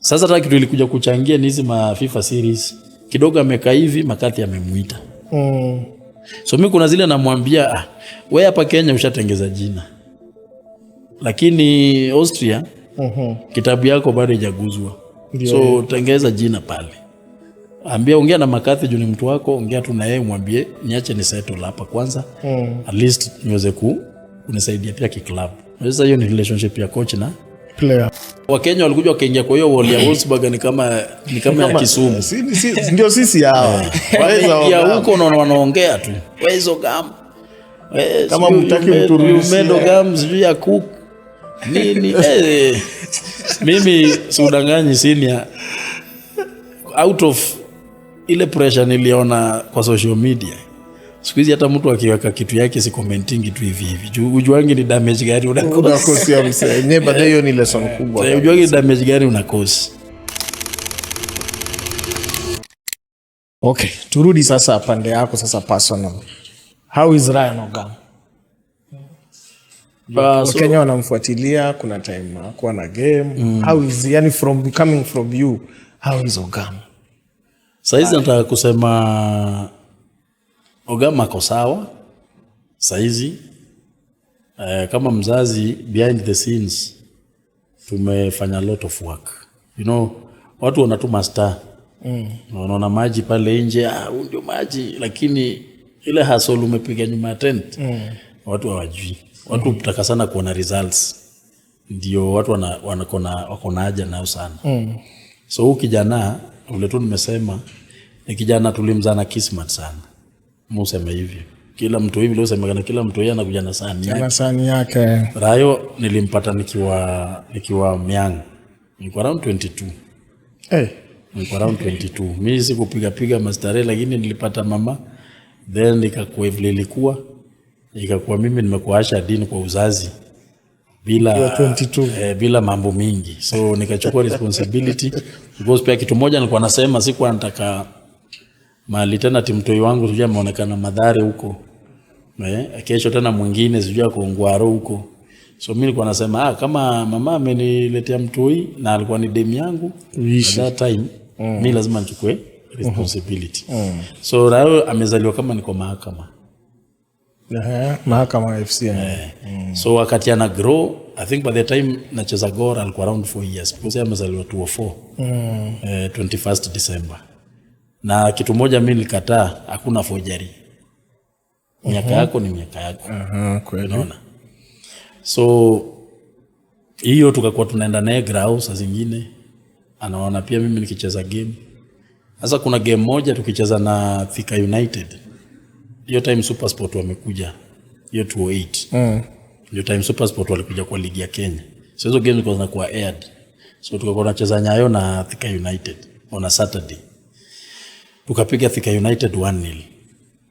Sasa hata kitu ilikuja kuchangia ni hizi ma FIFA series. Kidogo amekaa hivi, McCarthy amemuita. So mi kuna zile namwambia, ah, we hapa Kenya ushatengeza jina, lakini Austria kitabu yako bado haijaguzwa. So tengeza jina pale, ambia, ongea na McCarthy juu ni mtu wako, ongea tu na yeye, umwambie niache ni settle hapa kwanza, at least niweze kunisaidia pia kiklabu. Sasa hiyo ni relationship ya coach na player. Wakenya walikuja wakaingia kwa hiyo wall ya Wolfsburg, ni kama ya Kisumu. Ndio sisi hawa. Waweza Wameingia Ogam. Huko unaona wanaongea tu, "Where is Ogam? Where Kama sijui mtaki mturudishie. you made Ogam sijui ya cook nini." Eh, mimi siudanganyi, senior, out of ile pressure niliona kwa social media, siku hizi hata mtu akiweka kitu yake si commentingi tu hivi hivi, juu ujuangi ni damage gani unacause. Unakosia msee. Yenyewe baadaye hiyo ni lesson kubwa. Ujuangi ni damage gani unacause. Okay, turudi sasa pande yako sasa personal. How is Ryan Ogam? Wakenya wanamfuatilia, kuna time hakuwa na game. How is, yani from coming from you, how is Ogam? Saizi nataka kusema Ogam ako sawa saizi. Eh, kama mzazi, behind the scenes tumefanya a lot of work. Watu wanatuma star, wanaona maji pale nje, ah, huu ndio maji, lakini ile hustle umepiga nyuma ya tent, watu hawajui. Watu hutaka sana kuona results, ndio watu wako na haja nayo sana. So huu kijana, ule tu nimesema, ni kijana tulimzaa na kismat sana, museme hivyo. Kila mtu hivi leo semekana kila mtu yeye anakuja na sahani yake. Na sahani yake. Rayo nilimpata nikiwa myang, nilikuwa around 22. Hey. Nilikuwa around 22. Mi sikupiga piga mastare, lakini nilipata mama, then ikakuwa vile ilikuwa, ikakuwa mimi nimekuwa ushered in kwa uzazi bila 22. Eh, bila mambo mingi, so nikachukua responsibility because pia kitu moja nilikuwa nasema, sikuwa nataka mahali tena timtoi wangu sijui ameonekana Mathare huko, eh, kesho tena mwingine sijui ako Ngwaro huko. So mi nilikuwa nasema, ah, kama mama ameniletea mtoi na alikuwa ni demu yangu at that time, mi lazima nichukue responsibility. So Rayo amezaliwa kama niko mahakama. Ehe, Mahakama FC. Eh. So wakati ana grow, I think by the time nacheza Gor alikuwa around 4 years because yeye amezaliwa 204, eh, 21st December. Na kitu moja mi nilikataa, hakuna forgery. Miaka yako ni miaka yako. Aha, kweli. Unaona? So hiyo tukakuwa tunaenda naye grau, saa zingine anaona pia mimi nikicheza game. Sasa kuna game moja tukicheza na Thika United, hiyo time SuperSport wamekuja, hiyo 208, ndio time SuperSport walikuja kwa ligi ya Kenya. So hizo games zilikuwa zinakuwa aired, so tukakuwa tunacheza Nyayo na Thika United on a Saturday. Tukapiga Thika United 1-0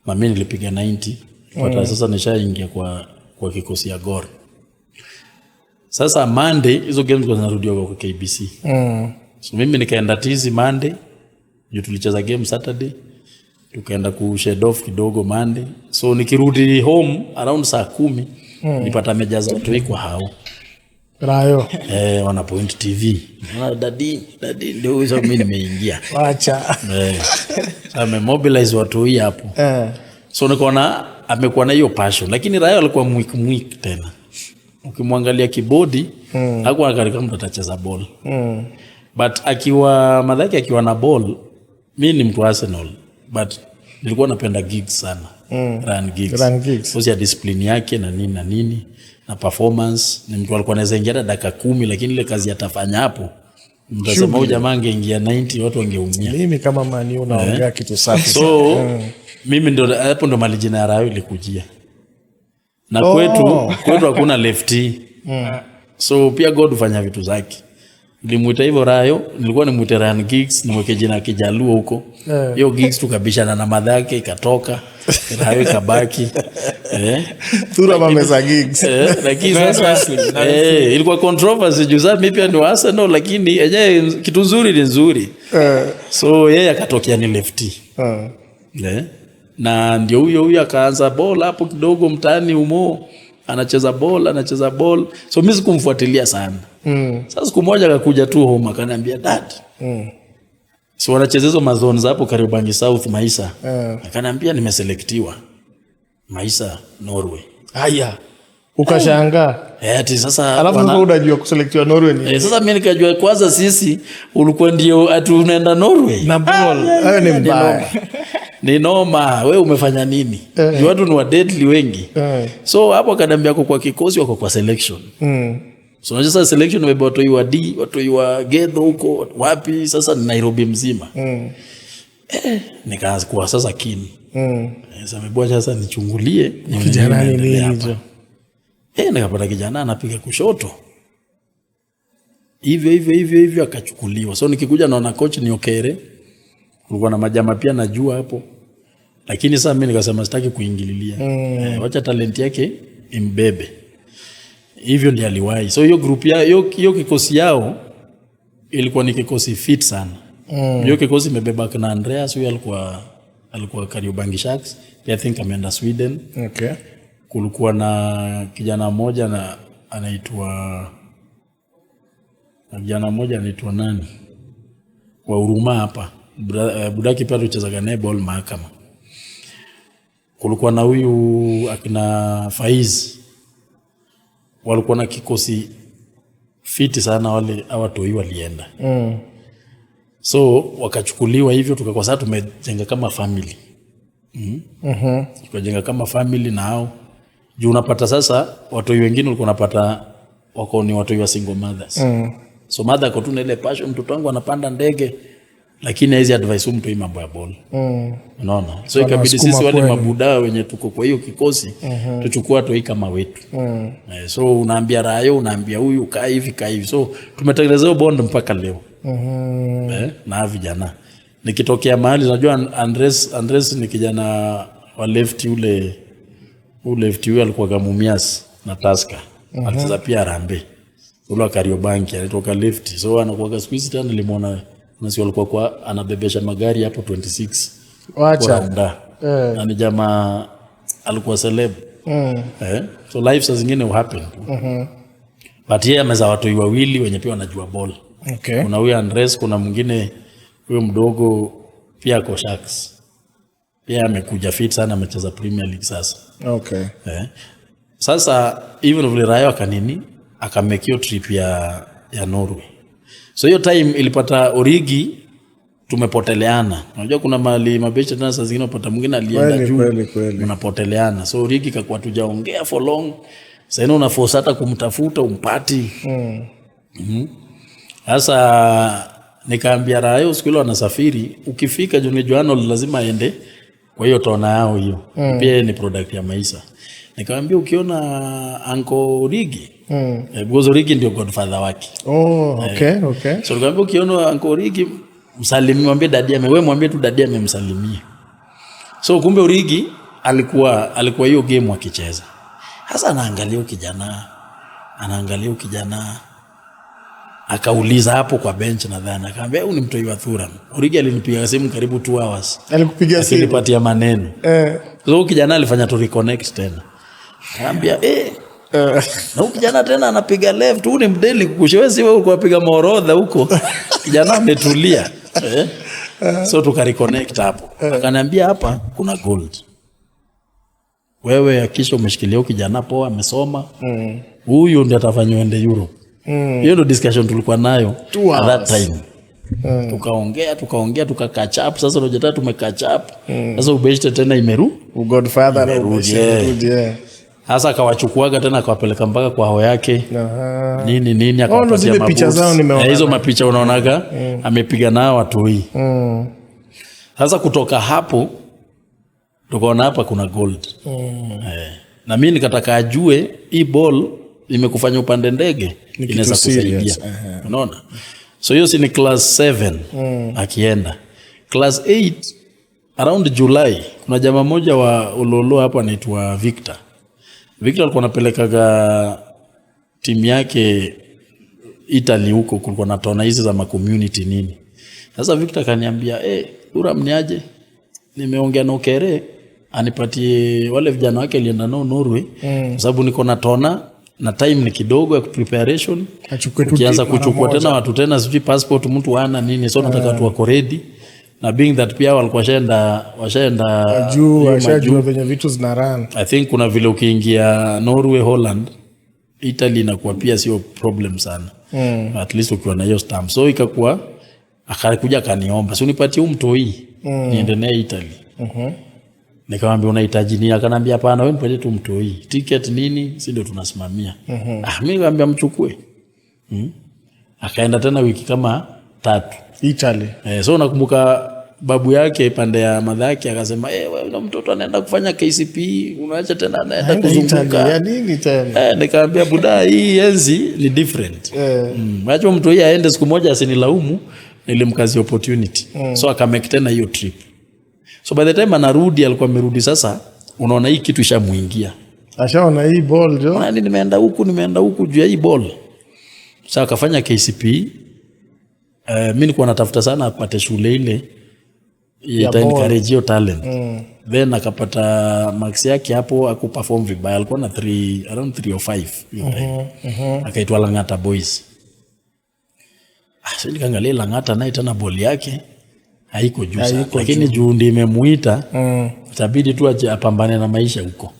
na mimi nilipiga 90 pata. Sasa nishaingia kwa kikosi ya Gor. Sasa Monday hizo games zilikuwa zinarudiwa kwa KBC. So mimi nikaenda tizi Monday juu tulicheza game Saturday, tukaenda ku shed off kidogo Monday. So nikirudi home around saa 10, nipata amejaza watu kwa hao. Rayo. Eh, wana point TV. "Ah, daddy, daddy," ndio huyo mimi nimeingia. Wacha. Eh, so amemobilize watu hii hapo. So nikaona amekuwa na hiyo passion, lakini Rayo alikuwa mwik mwik tena. Ukimwangalia kibody, hakuwa kama mtu atacheza ball. But akiwa madhaki, akiwa na ball, mi ni mtu wa Arsenal, but nilikuwa napenda Giggs sana. Ryan Giggs. Ryan Giggs. Because ya discipline yake na nini na nini na performance. Ni mtu alikuwa anaweza ingia hata dakika 10, lakini ile kazi atafanya hapo, mtasema huyu jamaa angeingia 90 watu wangeumia. Mimi kama Man U naongea kitu safi. So mimi ndo hapo ndo mali jina ya Rayo ilikujia na kwetu hakuna lefty, so pia God hufanya vitu zake. Nilimuita hivyo Rayo, nilikuwa nimwite Ryan Giggs, nimweke jina Kijaluo huko. Hiyo Giggs tukabishana na madhake, ikatoka Rayo ikabaki, eh. Thura mameza Giggs. Eh, lakini sasa, eh, ilikuwa controversy juu sasa mimi pia ni wa Arsenal, lakini yenyewe kitu nzuri ni nzuri. So yeye akatokea ni lefty. Eh. Na ndio huyo huyo akaanza ball hapo kidogo mtaani umo, anacheza ball, anacheza ball. So mimi sikumfuatilia sana. Sasa siku moja akakuja tu home akaniambia, "Dad," si wanacheza hizo mazone za hapo Kariobangi South, Maisa. Akaniambia, "Nimeselectiwa Maisa, Norway." Haya, ukashangaa. Eh, ati sasa Alafu sasa unajua kuselectiwa Norway ni Eh, sasa mimi nikajua kwanza sisi ulikuwa ndio ati unaenda Norway na ball hayo ni Ni mbaya. noma. Ni noma, we umefanya nini? Juu watu ni wa deadly wengi. So hapo akaniambia ako kwa kikosi, wako kwa selection. So unajua sasa selection imebeba watoi wa D, watoi wa Gedho huko wapi, sasa ni Nairobi mzima. Eh, nikaanza kuwa sasa keen. Eh, sasa nimeboa sasa nichungulie nione Kijana ni nini inaendelea nini hapa. hicho? Eh, nikapata kijana anapiga kushoto hivyo hivyo hivyo hivyo, akachukuliwa. So nikikuja naona coach ni Okere, kulikuwa na majama pia najua hapo, lakini sasa mimi nikasema sitaki kuingililia. Eh, wacha talent yake imbebe. Hivyo ndiyo aliwahi. So hiyo group ya hiyo kikosi yao ilikuwa ni kikosi fit sana. Hiyo kikosi imebeba kina Andreas, huyo alikuwa Kariobangi Sharks, pia I think ameenda Sweden. Kulikuwa na kijana mmoja na anaitwa na kijana mmoja anaitwa nani wa Huruma hapa. Budaki pia tuchezaga naye ball mahakama. Kulikuwa na huyu akina Faiz, walikuwa na kikosi fiti sana wale hawatoi walienda. So wakachukuliwa hivyo, tukakuwa sasa tumejenga kama family. Tukajenga kama family na hao juu unapata sasa watoi wengine ulikuwa unapata wako ni watoi wa single mothers. So mother ako tu na ile passion, mtoto wangu anapanda ndege, lakini hawezi advise huyu mtu hii mambo ya ball. Unaona, so ikabidi Wanawasukuma sisi wale kwenu. Mabuda wenye tuko kwa hiyo kikosi tuchukue watoi kama wetu. Eh, so unaambia Rayo, unaambia huyu kaa hivi, kaa hivi, so tumetengeneza hiyo bond mpaka leo. Eh, na hawa vijana nikitokea mahali unajua Andres ni kijana wa left, ule ule left huyu alikuwa Mumias na Tusker. Alicheza pia Harambee, ule wa Kariobangi alitoka left, so anakuwa siku hizi tena nilimwona nasi alikuwa kwa anabebesha magari hapo 26 Wacha. Rwanda. Na ni jamaa alikuwa celeb. Eh, so life saa zingine will happen tu. But yeye amezaa watoi wawili wenye pia wanajua ball. Kuna huyu Andres, kuna mwingine huyo mdogo pia ako Sharks, pia amekuja fit sana, amecheza Premier League sasa. Eh. Sasa even vile Rayo akanini akamake hiyo trip ya Norway. So hiyo time ilipata Origi tumepoteleana. Unajua kuna mahali mabeshte tena saa zingine unapata mwingine alienda juu. Kweli, kweli. Mnapoteleana. So Origi kakuwa tujaongea for long. Sasa ina unaforce hata kumtafuta umpati. Sasa nikaambia Rayo siku ile wanasafiri, ukifika juu nijua Arnold lazima aende kwa hiyo tona yao hiyo. Pia yeye ni product ya Maisa. Nikamwambia ukiona Uncle Origi, because Origi ndio godfather wake. Oh, okay. So nikamwambia ukiona Uncle Origi msalimie, mwambie daddy wewe mwambie tu daddy amemsalimia. So kumbe Origi alikuwa hiyo game akicheza. Sasa anaangalia huyu kijana, anaangalia huyu kijana, akauliza hapo kwa bench nadhani, akaambia huyu ni mtoi wa Thuram. Origi alinipiga simu karibu 2 hours Alikupigia simu. akinipatia maneno. So huyu kijana alifanya tu reconnect tena, akaambia eh, na huyu kijana tena anapiga left, huyu ni mdeli kukushewezi wewe ulikuwa unapiga maorodha huko. Kijana ametulia, eh. So tukareconnect hapo, akaniambia hapa kuna gold, wewe hakikisha umeshikilia huyu kijana poa, amesoma, huyu ndiye atafanya uende Europe. Hiyo ndo discussion tulikuwa nayo Two at that hours. time. Tukaongea, tukaongea, tuka catch up. Sasa unajua tena tume catch up sasa, ubeshte tena imeru Godfather na Imerudi, ubeshte yeah. imerudi, yeah. Sasa akawachukuaga tena akawapeleka mpaka kwa hao yake nini nini, Oh, ndo akawapatia zile picha maboots. zao nimeona. Eh, hizo mapicha unaonaga amepiga nao watoi. Sasa kutoka hapo tukaona hapa kuna gold. Eh, na mi nikataka ajue hii ball imekufanya upande ndege Ni kitu inaweza kusaidia, serious. unaona. So hiyo si ni class 7 akienda class 8 around July, kuna jamaa mmoja wa Ulolo hapo anaitwa Victor. Victor alikuwa anapelekaga timu yake Italy huko, kulikuwa na tona hizi za macommunity nini. Sasa Victor akaniambia, eh, Thuram niaje? Nimeongea na Okere anipatie wale vijana wake alienda nao Norway, kwa sababu niko na tona Na time ni kidogo ya preparation. Achukue tu Ukianza mara kuchukua moja. Tena watu tena sijui passport mtu ana nini, so nataka watu wako ready, na being that pia walikuwa washaenda juu hiyo washajua majuu. Venye vitu zina run. I think kuna vile ukiingia Norway, Holland, Italy inakuwa pia sio problem sana, at least ukiwa na hiyo stamp. So ikakuwa akakuja akaniomba, si unipatie huu mtoi, niende naye Italy. Nikamwambia, "Unahitaji nini?" Akanambia, "Hapana, wewe nipatie tu mtoi, ticket nini si ndio tunasimamia." Ah, mimi nikamwambia mchukue. Akaenda tena wiki kama 3. Italy. Eh, so nakumbuka babu yake pande ya madha yake akasema, "Eh, wewe na mtoto anaenda kufanya KCPE, unaacha tena anaenda Aenda Italy kuzunguka." ya nini tena? Eh, nikaambia, "Buda, hii enzi ni different." Eh. Acha mtu hii aende siku moja asinilaumu nilimkazia opportunity. So akamake tena hiyo trip. So by the time anarudi, alikuwa amerudi sasa, unaona hii kitu ishamuingia. Ashaona hii ball jo. Yaani nimeenda huku juu ya hii ball. Sasa akafanya KCPE. Mi nilikuwa natafuta sana apate shule ile Ya ita ball. encourage hiyo talent. Then akapata marks yake hapo, akuperform vibaya, alikuwa na 3 around 305 hiyo time. Akaitwa Lang'ata Boys. Ah, so nikaangalia Lang'ata naye tena ball yake haiko juu sana, Haiko. Lakini juu ndiye imemuita, itabidi tu aje apambane na maisha huko.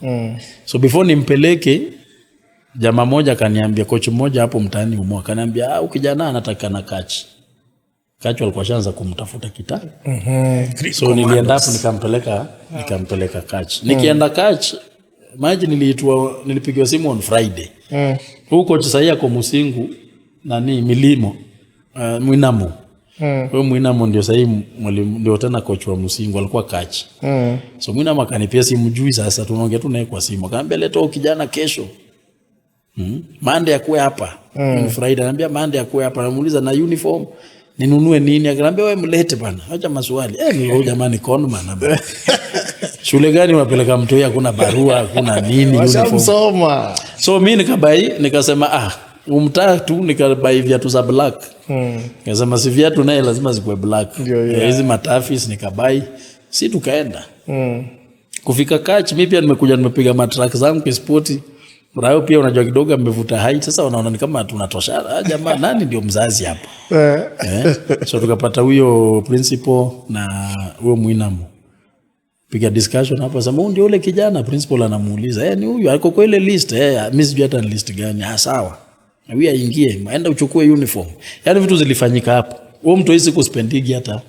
So before nimpeleke, jamaa moja akaniambia, coach mmoja hapo mtaani umo akaniambia, "Ah, huyu kijana anataka na Kach." Kach alikuwa shaanza kumtafuta kita. So nilienda hapo nikampeleka Kach. Nikienda Kach, maji niliitwa, nilipigiwa simu on Friday. Huyu coach sahii ako Musingu nani Milimo, Mwinamo. Huyo Mwinamo ndio sahii mwalimu, ndio tena coach wa Musingu, alikuwa Kach. So Mwinamo akanipia simu jui, sasa tunaongea tu naye kwa simu. Akaniambia, "Leta huyu kijana kesho. Monday akuwe hapa." Friday ananiambia Monday akuwe hapa. Namuuliza, "Na uniform ninunue nini?" Akaniambia, "Wewe mlete bana. Acha maswali." Eh, ni huyu jamani conman bana. Shule gani unapeleka mtu huyu, hakuna barua, hakuna nini, uniform. Washamsoma. So mi nikabuy, nikasema, ah, umtaa tu nikabuy viatu za black. Nikasema si viatu naye lazima zikuwe black. Ndio, yeah. Eh, hizi matafis nikabuy. Si tukaenda. Kufika Kach, mi pia nimekuja nimepiga matrack zangu kispoti. Rayo pia unajua kidogo amevuta height. Sasa wanaona ni kama tunatoshana. Ah, jamaa nani ndio mzazi hapa? Eh. Eh? So tukapata huyo principal na huyo Mwinamo. Piga discussion hapo, sema huyu ndio ule kijana. Principal anamuuliza, "Eh, ni huyu ako kwa ile list?" "Eh, mimi sijui hata ni list gani." "Ah, sawa. Na huyu aingie, aenda uchukue uniform." Yaani vitu zilifanyika hapo. Huyo mtu hawezi kuspendigi hata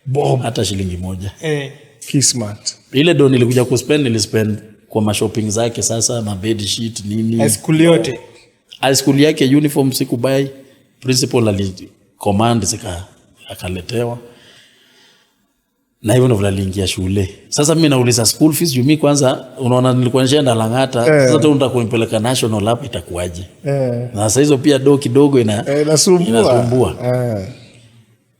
Bob. hata shilingi moja. Kismat. Ile do nilikuja kuspend, nilispend kwa mashopping zake sasa, ma bed sheet nini. High school yote. High school yake uniform sikubuy, principal ali command zika akaletewa, na hivyo ndivyo vile aliingia shule. Sasa mimi nauliza school fees juu mimi kwanza unaona nilikuwa nishaenda Lang'ata, sasa tu unataka kunipeleka national hapa itakuwaje? Na sasa hizo pia do kidogo ina Eh, inasumbua. Inasumbua.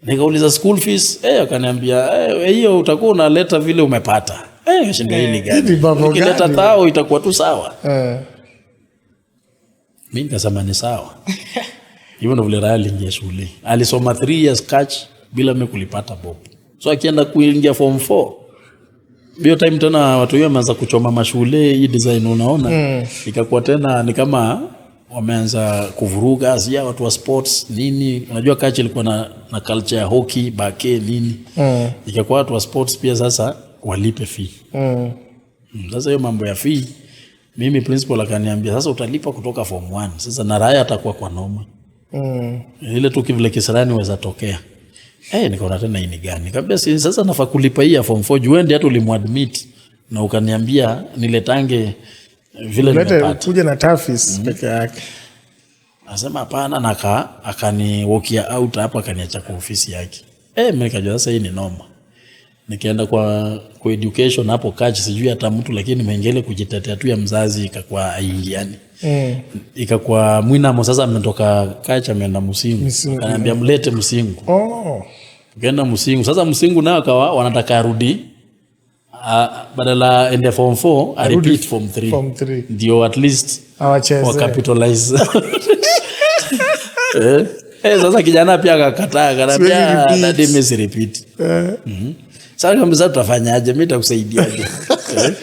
Nikauliza school fees, eh, akaniambia, "Eh, hiyo utakuwa unaleta vile umepata." Eh, shinda hii ni gani? Hii ni mambo Ukileta gani? tao itakuwa tu sawa. Mi nikasema ni sawa. Hivyo ndo vile Raya aliingia shule. Alisoma 3 years Kach bila mi kulipata bob. So akienda kuingia form 4, hiyo time tena watu hiyo wameanza kuchoma mashule hii design unaona. Ikakuwa tena ni kama wameanza kuvuruga sija watu wa sports nini. Unajua Kach ilikuwa na culture ya hockey, bake nini. Ikakuwa watu wa sports pia sasa walipe fee. Sasa hiyo mambo ya fee, mimi principal akaniambia, "Sasa utalipa kutoka form 1." Sasa na Raya atakuwa kwa noma. Ile tu kivile kisirani waweza tokea. Eh, nikaona tena hii ni gani? Nikamwambia, "Si sasa nafaa kulipa hii ya form 4 juu wewe ndiye hata ulimuadmit na ukaniambia niletange vile Lete nimepata." kuja na tafis peke yake. Anasema hapana, na akani walkia out hapo, akaniacha kwa ofisi yake. Eh, mimi nikajua sasa hii ni noma. Nikaenda kwa education hapo Kach, sijui hata mtu, lakini nimeingia kujitetea tu ya mzazi ikakuwa haingiani. Ikakuwa Mwinamo sasa ametoka Kach ameenda Musingu. Musingu. Akaniambia mlete Musingu. Oh. Tukaenda Musingu. Sasa Musingu nao akawa wanataka arudi, badala ende form 4 a repeat form 3. Form 3. Ndio at least Awacheze. wa capitalize. Eh, eh, sasa kijana pia akakataa, akaniambia, Siwezi repeat. "Daddy, mimi si repeat." Sasa nikamwambia, "Sasa tutafanyaje? Mimi nitakusaidiaje?" Eh?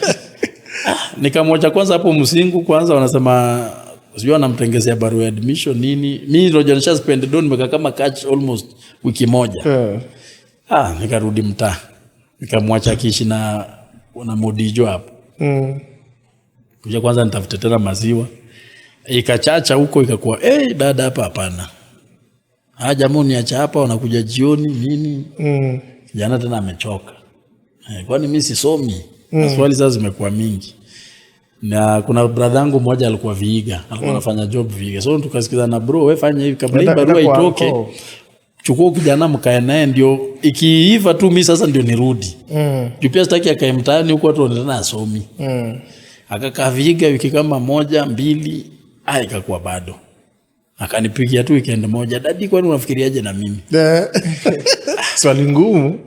Ah, nikamwacha kwanza hapo Musingu kwanza, wanasema Sijui anamtengezea barua ya admission nini. Mi ndio nisha spend don, nimekaa kama catch almost wiki moja. Ah, nikarudi mtaa, nikamwacha akiishi na Modijo hapo. Kuja kwanza nitafute tena maziwa, ikachacha huko, ikakuwa, hey, dada, hapa hapana, ah, jamaa uniacha hapa, wanakuja jioni nini. Kijana tena amechoka, kwani mi sisomi? Maswali sasa zimekuwa mingi. Na kuna brother yangu mmoja alikuwa Vihiga, alikuwa anafanya job Vihiga, so tukasikizana, bro, wewe fanya hivi kabla hii barua Enda kwa itoke, uncle. Chukua kijana mkae naye, ndio ikiiva tu mi sasa ndio nirudi, juu pia sitaki akae mtaani huku watu wanaona asomi. Akakaa Vihiga wiki kama moja mbili, ah, ikakuwa bado. Akanipigia tu weekend moja, "Daddy, kwani unafikiriaje na mimi?" Swali ngumu.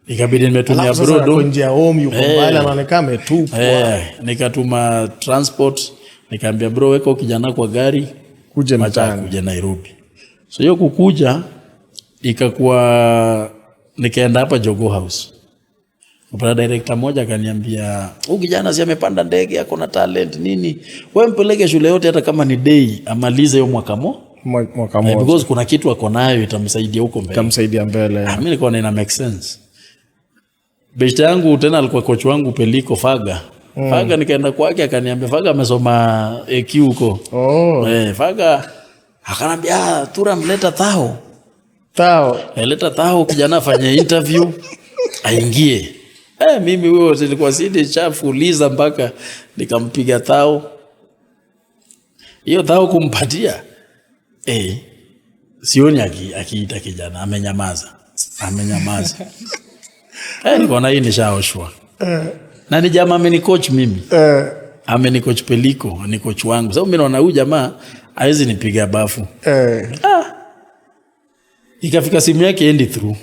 Ikabidi nimetumia Alafu sasa brodo ako nje ya home, yuko mbali, anaonekana ametupwa. Nikatuma transport, nikaambia, "Bro, weka huyu kijana kwa gari, Kuja wacha mtaani. Kuja Nairobi." So hiyo kukuja ikakuwa nikaenda hapa Jogoo House. Kupata director moja akaniambia, "Huyu kijana si amepanda ndege, ako na talent nini, wewe mpeleke shule yote hata kama ni day, amalize hiyo mwaka mo Mwaka moja. Because kuna kitu ako nayo itamsaidia huko mbele." Itamsaidia mbele. Ah, mimi nilikuwa ina make sense. Beshte yangu tena alikuwa coach wangu Peliko Faga. Faga nikaenda kwake akaniambia, Faga amesoma AQ huko. Faga akanambia, "Ah, Tura, mleta thao." Tao. Leta thao kijana afanye interview aingie. Mimi huyo nilikuwa sidi chafuliza mpaka nikampiga thao. Hiyo thao kumpatia. Sioni akiita kijana, amenyamaza. Amenyamaza. Nikaona hii nishaoshwa. Na ni jamaa ameni coach mimi. Ameni coach Peliko, ni coach wangu. Sasa mimi naona huyu jamaa hawezi nipiga bafu. Ikafika simu yake endi through.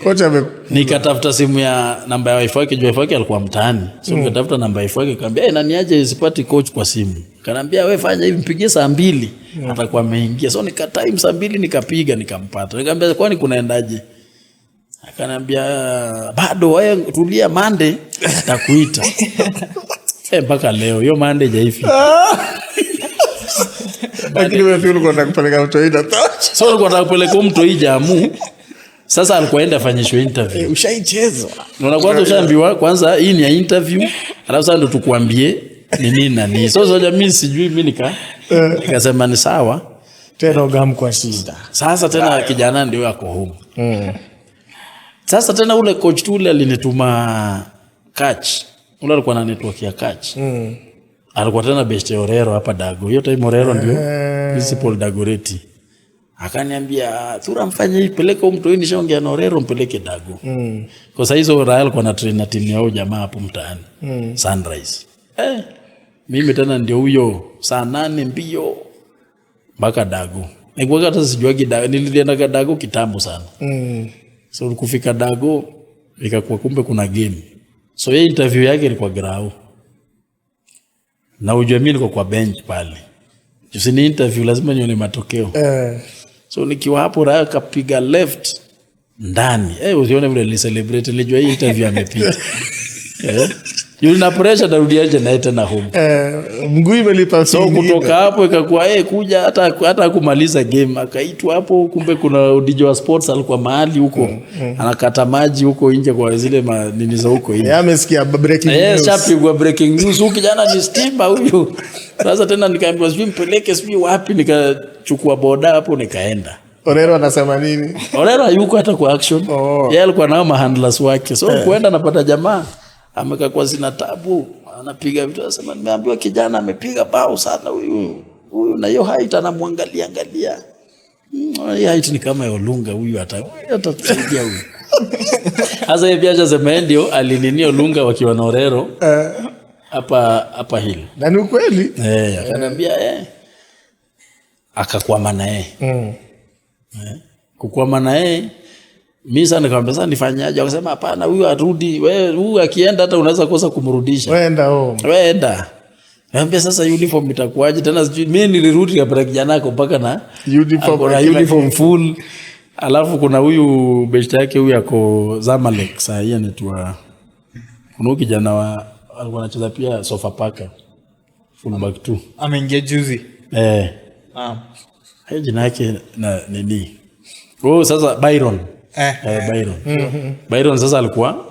Kocha ame Nikatafuta simu ya namba ya wife wake, juu wife wake alikuwa mtaani. So nikatafuta namba ya wife wake, nikamwambia, "Eh, nani aje, sipati coach kwa simu." Kanambia, "Wewe fanya hivi, mpigie saa 2, atakuwa ameingia." So nika time saa 2 nikapiga nikampata. Nikamwambia, "Kwani kunaendaje?" Akaniambia, "Bado, wewe tulia, Monday nitakuita." Mpaka leo hiyo Monday haijafika. Lakini wewe pia ulikuwa unataka kupeleka mtoi na tao. So alikuwa anataka kupeleka mtu hii jamu. Sasa alikuwa aenda afanyishwe interview. Ushaichezwa. Unaona, kwanza ushaambiwa kwanza hii ni ya interview, alafu sasa ndo tukuambie ni nini na nini. So so mimi sijui, mimi nikasema ni sawa. Tena ugam kwa shida. Sasa tena kijana ndio ako home. Sasa tena ule coach tu ule alinituma catch. Ule alikuwa na network ya catch. Alikuwa tena best Orero hapa Dago. Hiyo time Orero ndio principal Dagoretti. Akaniambia, "Thura, mfanye hivi, peleka huyu mtu, nishaongea na Orero, mpeleke Dago." Kwa saa hizo Rael alikuwa na train na timu yao jamaa hapo mtaani. Sunrise. Mimi tena ndio huyo saa 8 mbio mpaka Dago. Nikuwa hata sijuagi Dago, nilienda Dago kitambo sana. So kufika Dago ikakuwa kumbe kuna game. So yeye interview yake ilikuwa grau. Na ujue mimi niko kwa bench pale. Juu ni interview, lazima nione matokeo. So nikiwa hapo, Raia kapiga left ndani. Usione vile nilicelebrate, nilijua hii interview amepita. Juu na pressure, tarudiaje naye tena home. Mguu imelipa So fee ingine. kutoka hapo ikakuwa, kuja hata kumaliza game akaitwa hapo, kumbe kuna DJ wa sports alikuwa mahali huko anakata maji huko nje kwa zile nini za huko nje. Amesikia breaking news. Shapigwa breaking news, huyu kijana ni stima huyu. Sasa tena nikaambiwa sijui mpeleke sijui wapi, nikachukua boda hapo nikaenda. Orero anasema nini? Orero hayuko hata kwa action. Yeye alikuwa nao mahandlers wake. So kuenda napata jamaa amekaa kwa zina tabu, anapiga vitu, anasema, "Nimeambiwa kijana amepiga bao sana huyu. Huyu na hiyo height," anamwangalia angalia. Hii height ni kama ya Olunga, huyu hata huyu atatusaidia huyu." Sasa yeye pia ashasema yeye ndio alinini Olunga wakiwa na Orero hapa hapa Hill. Na ni ukweli. Akaniambia akakwama na yeye. Kukwama na yeye, mi sasa nikamwambia, "Sasa nifanyaje?" Akasema, "Hapana, huyu arudi, wewe huyu akienda hata unaweza kosa kumrudisha." Wenda home. "Wewe enda." Niambia, "Sasa uniform itakuwaje tena?" Sijui mimi nilirudi kapata kijana ako mpaka na Uniform ako na na kila uniform full. Alafu kuna huyu best yake huyu ako Zamalek saa hii anaitwa, kuna huyu kijana wa alikuwa anacheza pia Sofapaka, fullback tu. Ameingia juzi. Eh. Naam. Hiyo jina yake na nini? Oh, sasa Byron. Byron. Byron sasa alikuwa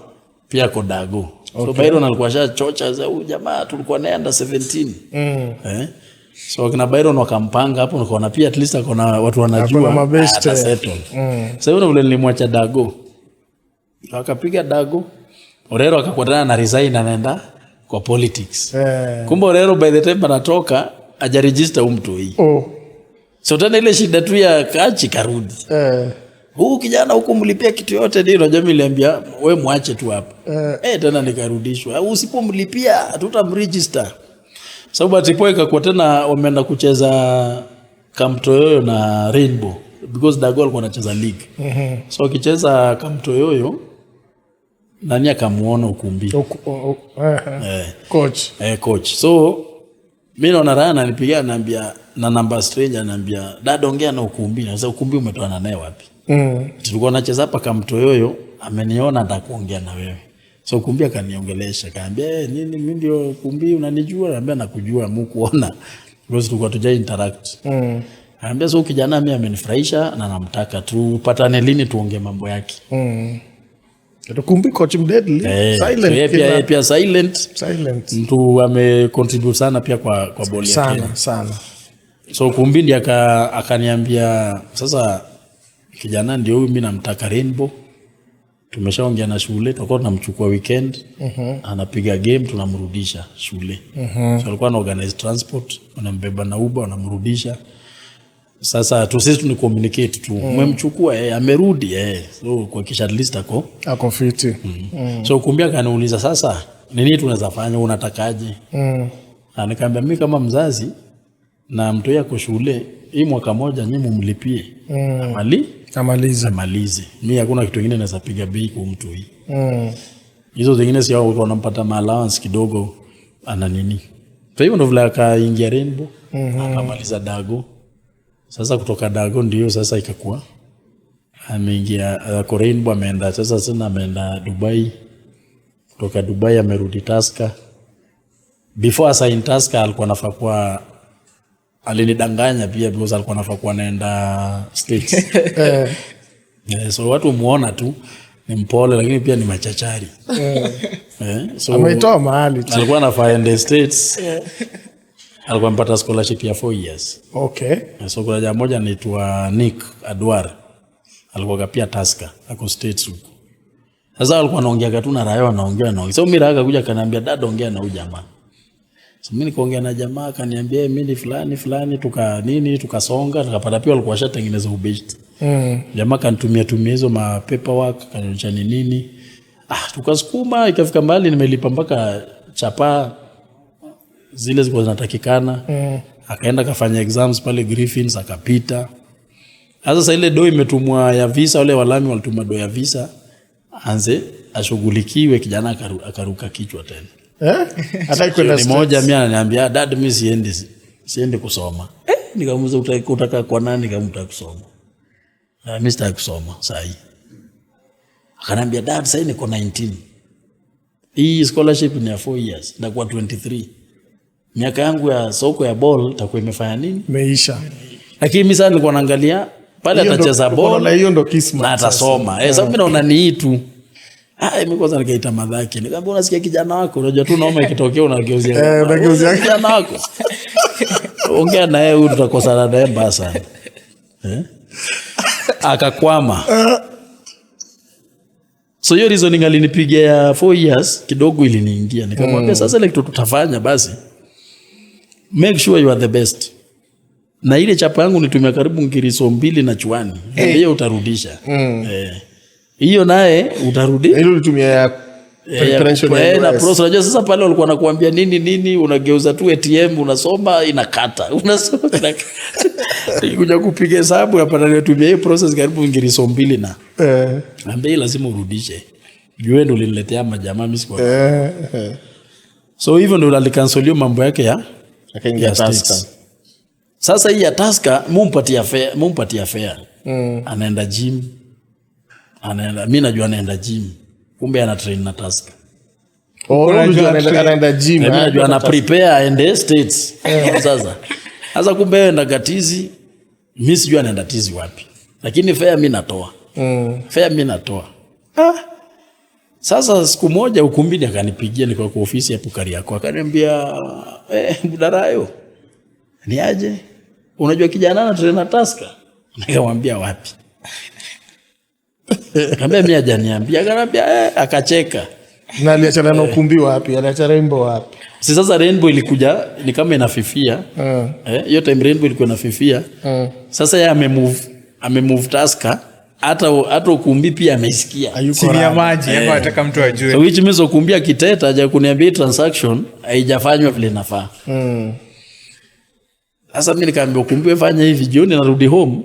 pia ako Dago. So Byron alikuwa ashachocha sasa huyu jamaa tulikuwa naye under 17. So kina Byron wakampanga hapo, nikaona pia at least akona watu wanajua. Akona mabeste. Atasettle. Sasa hiyo vile nilimwacha Dago. Akapiga Dago. Orero akakuwa na resign anaenda kwa politics. Kumbe Orero by the time anatoka hajaregister huyu mtu hii. Oh. So tena ile shida tu ya kachi karudi. Huu kijana huku mlipia kitu yote ndio unajua mimi niliambia we mwache tu hapa. Tena nikarudishwa. Usipomlipia hatutamregister. Sababu atipo ikakuwa tena wameenda kucheza Kamtoyoyo na Rainbow because Dago alikuwa anacheza league. So akicheza Kamtoyoyo nani akamuona Ukumbi. Coach. Coach. So mimi naona Ryan ananipigia ananiambia na number stranger ananiambia dada ongea na Ukumbi. Na sasa Ukumbi umetoana naye wapi? Tulikuwa nacheza hapa Kamtoyoyo, ameniona atakuongea na wewe. So Ukumbi akaniongelesha, akaambia nini mimi ndio Ukumbi unanijua? Ananiambia nakujua mukuona. Because tulikuwa tuja interact. Ananiambia so kijana mimi amenifurahisha na namtaka tupatane lini tuongee mambo yake. Ukumbi coach mdeadly. Silent. So yeye pia silent. Silent. Mtu amecontribute sana pia kwa boli ya Sana, Kenya. sana. So Ukumbi ndiye akaniambia sasa kijana ndio huyu mimi namtaka Rainbow. Tumeshaongea na shule, tutakuwa tunamchukua weekend. Anapiga game tunamrudisha shule. So alikuwa ana organize transport, wanambeba na Uber wanamrudisha. Sasa tu sisi tuni communicate tu. Umemchukua amerudi So kuhakikisha at least ako Ako fiti. So Ukumbi akaniuliza sasa nini tunaweza fanya, unatakaje? Na nikamwambia mimi kama mzazi na mtoto yako shule hii mwaka moja nyinyi mumlipie. Amalize. Amalize. Mimi hakuna kitu kingine naweza piga bei kwa mtu hii. Hizo zingine si hao wanampata ma allowance kidogo ana nini. Kwa hivyo ndio vile akaingia Rainbow, akamaliza Dago. Sasa kutoka Dago ndio sasa ikakuwa ameingia kwa Rainbow, ameenda sasa tena ameenda Dubai. Kutoka Dubai amerudi Tusker. Before asign Tusker alikuwa anafaa kuwa, alinidanganya pia because alikuwa anafaa kuwa anaenda States. So watu muona tu ni mpole lakini pia ni machachari. So Ameitoa mahali tu. alikuwa anafaa aende States. Alikuwa amepata scholarship ya 4 years. So kuna jamaa mmoja anaitwa Nick Adwar. Alikuwa pia Tusker, ako States huko. Sasa alikuwa anaongea tu na Rayo, anaongea anaongea. So mimi Rayo akakuja akaniambia dada ongea na huyu jamaa. So mimi nikaongea na jamaa akaniambia mimi ni fulani fulani, tuka nini tukasonga tukapata pia walikuwa washatengeneza ubeshti. Jamaa akanitumia tumia hizo ma paperwork akanionyesha ni nini. Tukasukuma ikafika mbali nimelipa mpaka chapa zile zilikuwa zinatakikana. Akaenda akafanya exams pale Griffins akapita. Sasa ile do imetumwa ya visa, wale walami walituma do ya visa anze ashughulikiwe, kijana akaruka kichwa tena. Hataki kwenda Ni States. moja mimi ananiambia dad mimi siendi kusoma. Nikamuuliza utaka kwa nani kama utaka kusoma? Mimi sitaki kusoma saa hii. Akaniambia dad sasa niko 19. Hii scholarship ni ya 4 years, nitakuwa 23. Miaka yangu ya soko ya ball itakuwa imefanya nini? Imeisha. Lakini mimi sasa nilikuwa naangalia pale Hiyo ndo- atacheza ball unaona hiyo ndo kismat na atasoma. Sasa mimi naona ni hii tu. Mimi kwanza nikaita madhaki. Nikamwambia unasikia kijana wako, unajua tu naoma ikitokea unageuzia. Unageuzia. Kijana wako. Ongea na yeye huyu tutakosana naye mbaya sana. Akakwama. So hiyo reasoning alinipigia ya 4 years kidogo iliniingia. Nikamwambia sasa ile kitu tutafanya basi. Make sure you are the best. Na ile chapa yangu nitumia karibu ngiriso 2 na chuani. Hiyo utarudisha. Hiyo naye utarudi. Ile ulitumia ya preparation ya Na US. process. Unajua sasa pale walikuwa wanakuambia nini nini, unageuza tu ATM unasoma inakata. Unasoma inakata. Nikuja kupiga hesabu hapa nilitumia hiyo process karibu ngiriso 2 na. Ambia lazima urudishe. Juu ndio uliniletea majamaa mimi sikuwa. So hivyo ndio alicancel hiyo mambo yake ya Akaingia ya States. Tusker. Sasa hii ya Tusker mumpatia fare. Anaenda gym. Anaenda, mimi najua anaenda gym. Kumbe ana train na Tusker. Oh, Unajua unajua train. anaenda gym, Mimi eh? najua ana prepare aende States. Sasa. Sasa kumbe yeye enda tizi, mi sijui anaenda tizi wapi, lakini fare mi natoa. Fare mi natoa. Ah. Sasa siku moja ukumbini akanipigia, nilikuwa kwa ofisi hapo Kariakoo, akaniambia Budarayo, ni aje? Unajua kijana ana train na Tusker? Nikamwambia wapi? Nikamwambia mimi hajaniambia. Akaniambia akacheka. Na aliachana na ukumbi wapi? Aliacha Rainbow wapi? Si sasa Rainbow ilikuja ni kama inafifia. Hiyo time Rainbow ilikuwa inafifia. Sasa yeye amemove Tusker, hata ukumbi pia ameisikia. Hayuko Chini ya rada. maji ama nataka mtu ajue. So which means ukumbi akiteta haja kuniambia hii transaction haijafanywa vile inafaa. Sasa mimi nikaambia ukumbi, wewe fanya hivi, jioni narudi home.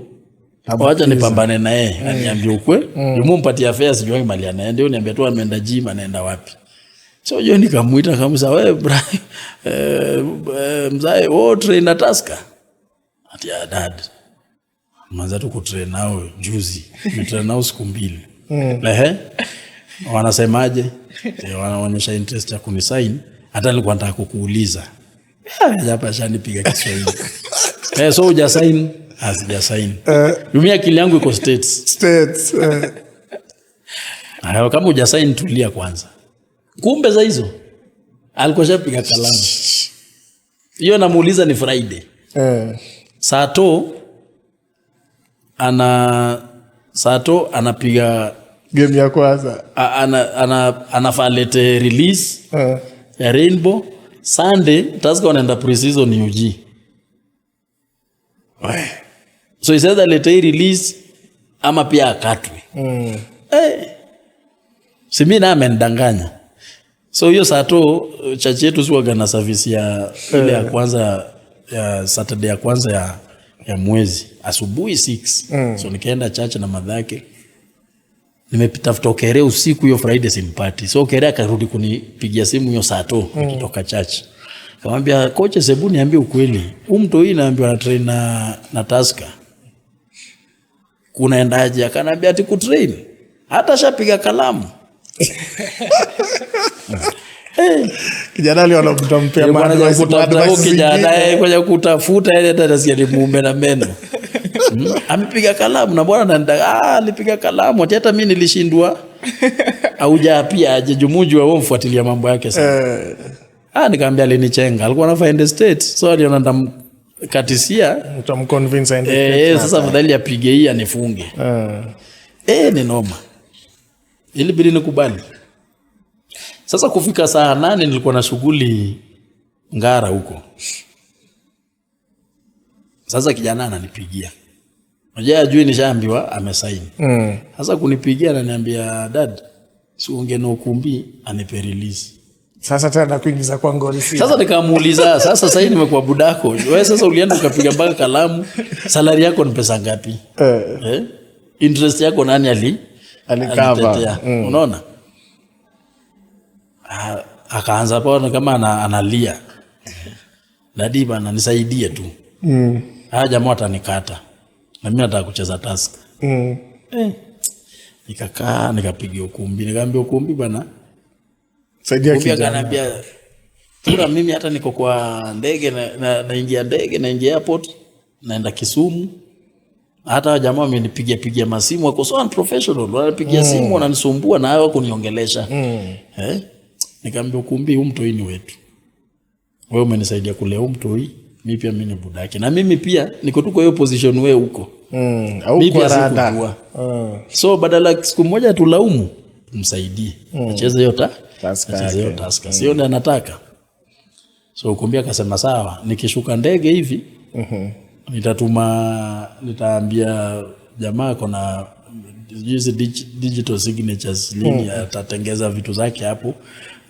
Wacha nipambane na yeye, aniambie ukwe. Mm. Mpatie fare, sijui mahali anaenda, niambia tu ameenda gym, anaenda wapi. So jioni nikamuita, kamusa wewe bra, mzae, wewe train na Tusker? Ati ya dad. Manza tu kutrain nao juzi. Nimetrain nao siku 2. Ehe. Wanasemaje? Wanaonyesha interest ya kunisign. Hata nilikuwa nataka kukuuliza. Hapa shanipiga Kiswahili. So hujasign? Ah, sijasign. Mimi akili yangu iko States. States. Hayo kama hujasign tulia kwanza. Kumbe za hizo alikuwa shapiga kalamu. Hiyo namuuliza ni Friday. Sato anapiga Game ya kwanza. Anafaa lete release ya Rainbow. Sunday Tusker wanaenda pre-season UG. So he said alete hii release ama pia akatwe. Si mimi na amenidanganya. So hiyo Sato church yetu si na service ya ile ya kwanza ya Saturday ya kwanza ya mwezi asubuhi 6. So nikaenda church na madhake. Nimetafuta Okere usiku hiyo Friday simpati. So Okere akarudi kunipigia simu hiyo Sato nikitoka church. Kamwambia coach, hebu niambie ukweli. Huyu mtu hii naambiwa na train na Tusker. Kunaendaje? Akaniambia ati kutrain. Hata shapiga kalamu. Kijana aliona mtampea Nilikuwa ma naja advice- kutafuta ma huyo advice kijana, zingine. kwenye kutafuta ile hata nasikia ni mume na meno. Amepiga kalamu na bwana alipiga kalamu ati hata mimi nilishindwa. Haujapia aje jumuju wewe mfuatilia mambo yake sana. Nikamwambia alinichenga. Alikuwa anafaa ende State, so aliona ndamkatisia. Utamconvince aende States na Sasa afadhali apige hii anifunge. Ni noma. Ilibidi nikubali. Sasa kufika saa 8 nilikuwa na shughuli Ngara huko. Sasa kijana ananipigia. Unajua ajui nishaambiwa amesign. Sasa kunipigia ananiambia dad, si unge na ukumbi anipe release. Sasa tena nakuingiza kwa ngori si. Sasa nikamuuliza, sasa sasa hivi nimekuwa budako. Wewe sasa ulienda ukapiga mpaka kalamu, salary yako ni pesa ngapi? Interest yako nani Alicover. alitetea? Unaona? Akaanza hapo kama analia. Daddy bana nisaidie tu. Haya jamaa watanikata. Na mimi nataka kucheza Tusker. Nikakaa nikapiga ukumbi, nikaambia ukumbi bana. Saidia Ukumbi kijana. akaniambia Tura, mimi hata niko kwa ndege naingia ndege, naingia airport, naenda Kisumu. Hata jamaa wamenipigia pigia masimu, wako so unprofessional, wanapigia simu wananisumbua na hao kuniongelesha. Nikamwambia ukumbi, huu mtoi ni wetu. Wewe umenisaidia kulea huu mtoi, mimi pia mimi ni budake. Na mimi pia niko tu kwa hiyo position wewe uko. Au Mimi kwa pia rada. sikujua. So badala siku moja tulaumu, tumsaidie. Acheze hiyo Tusker acheze hiyo yake. Tusker. Sio ndiye anataka. So ukumbi akasema sawa, nikishuka ndege hivi nitaambia jamaa kona hizi digital signatures lini atatengeza vitu zake hapo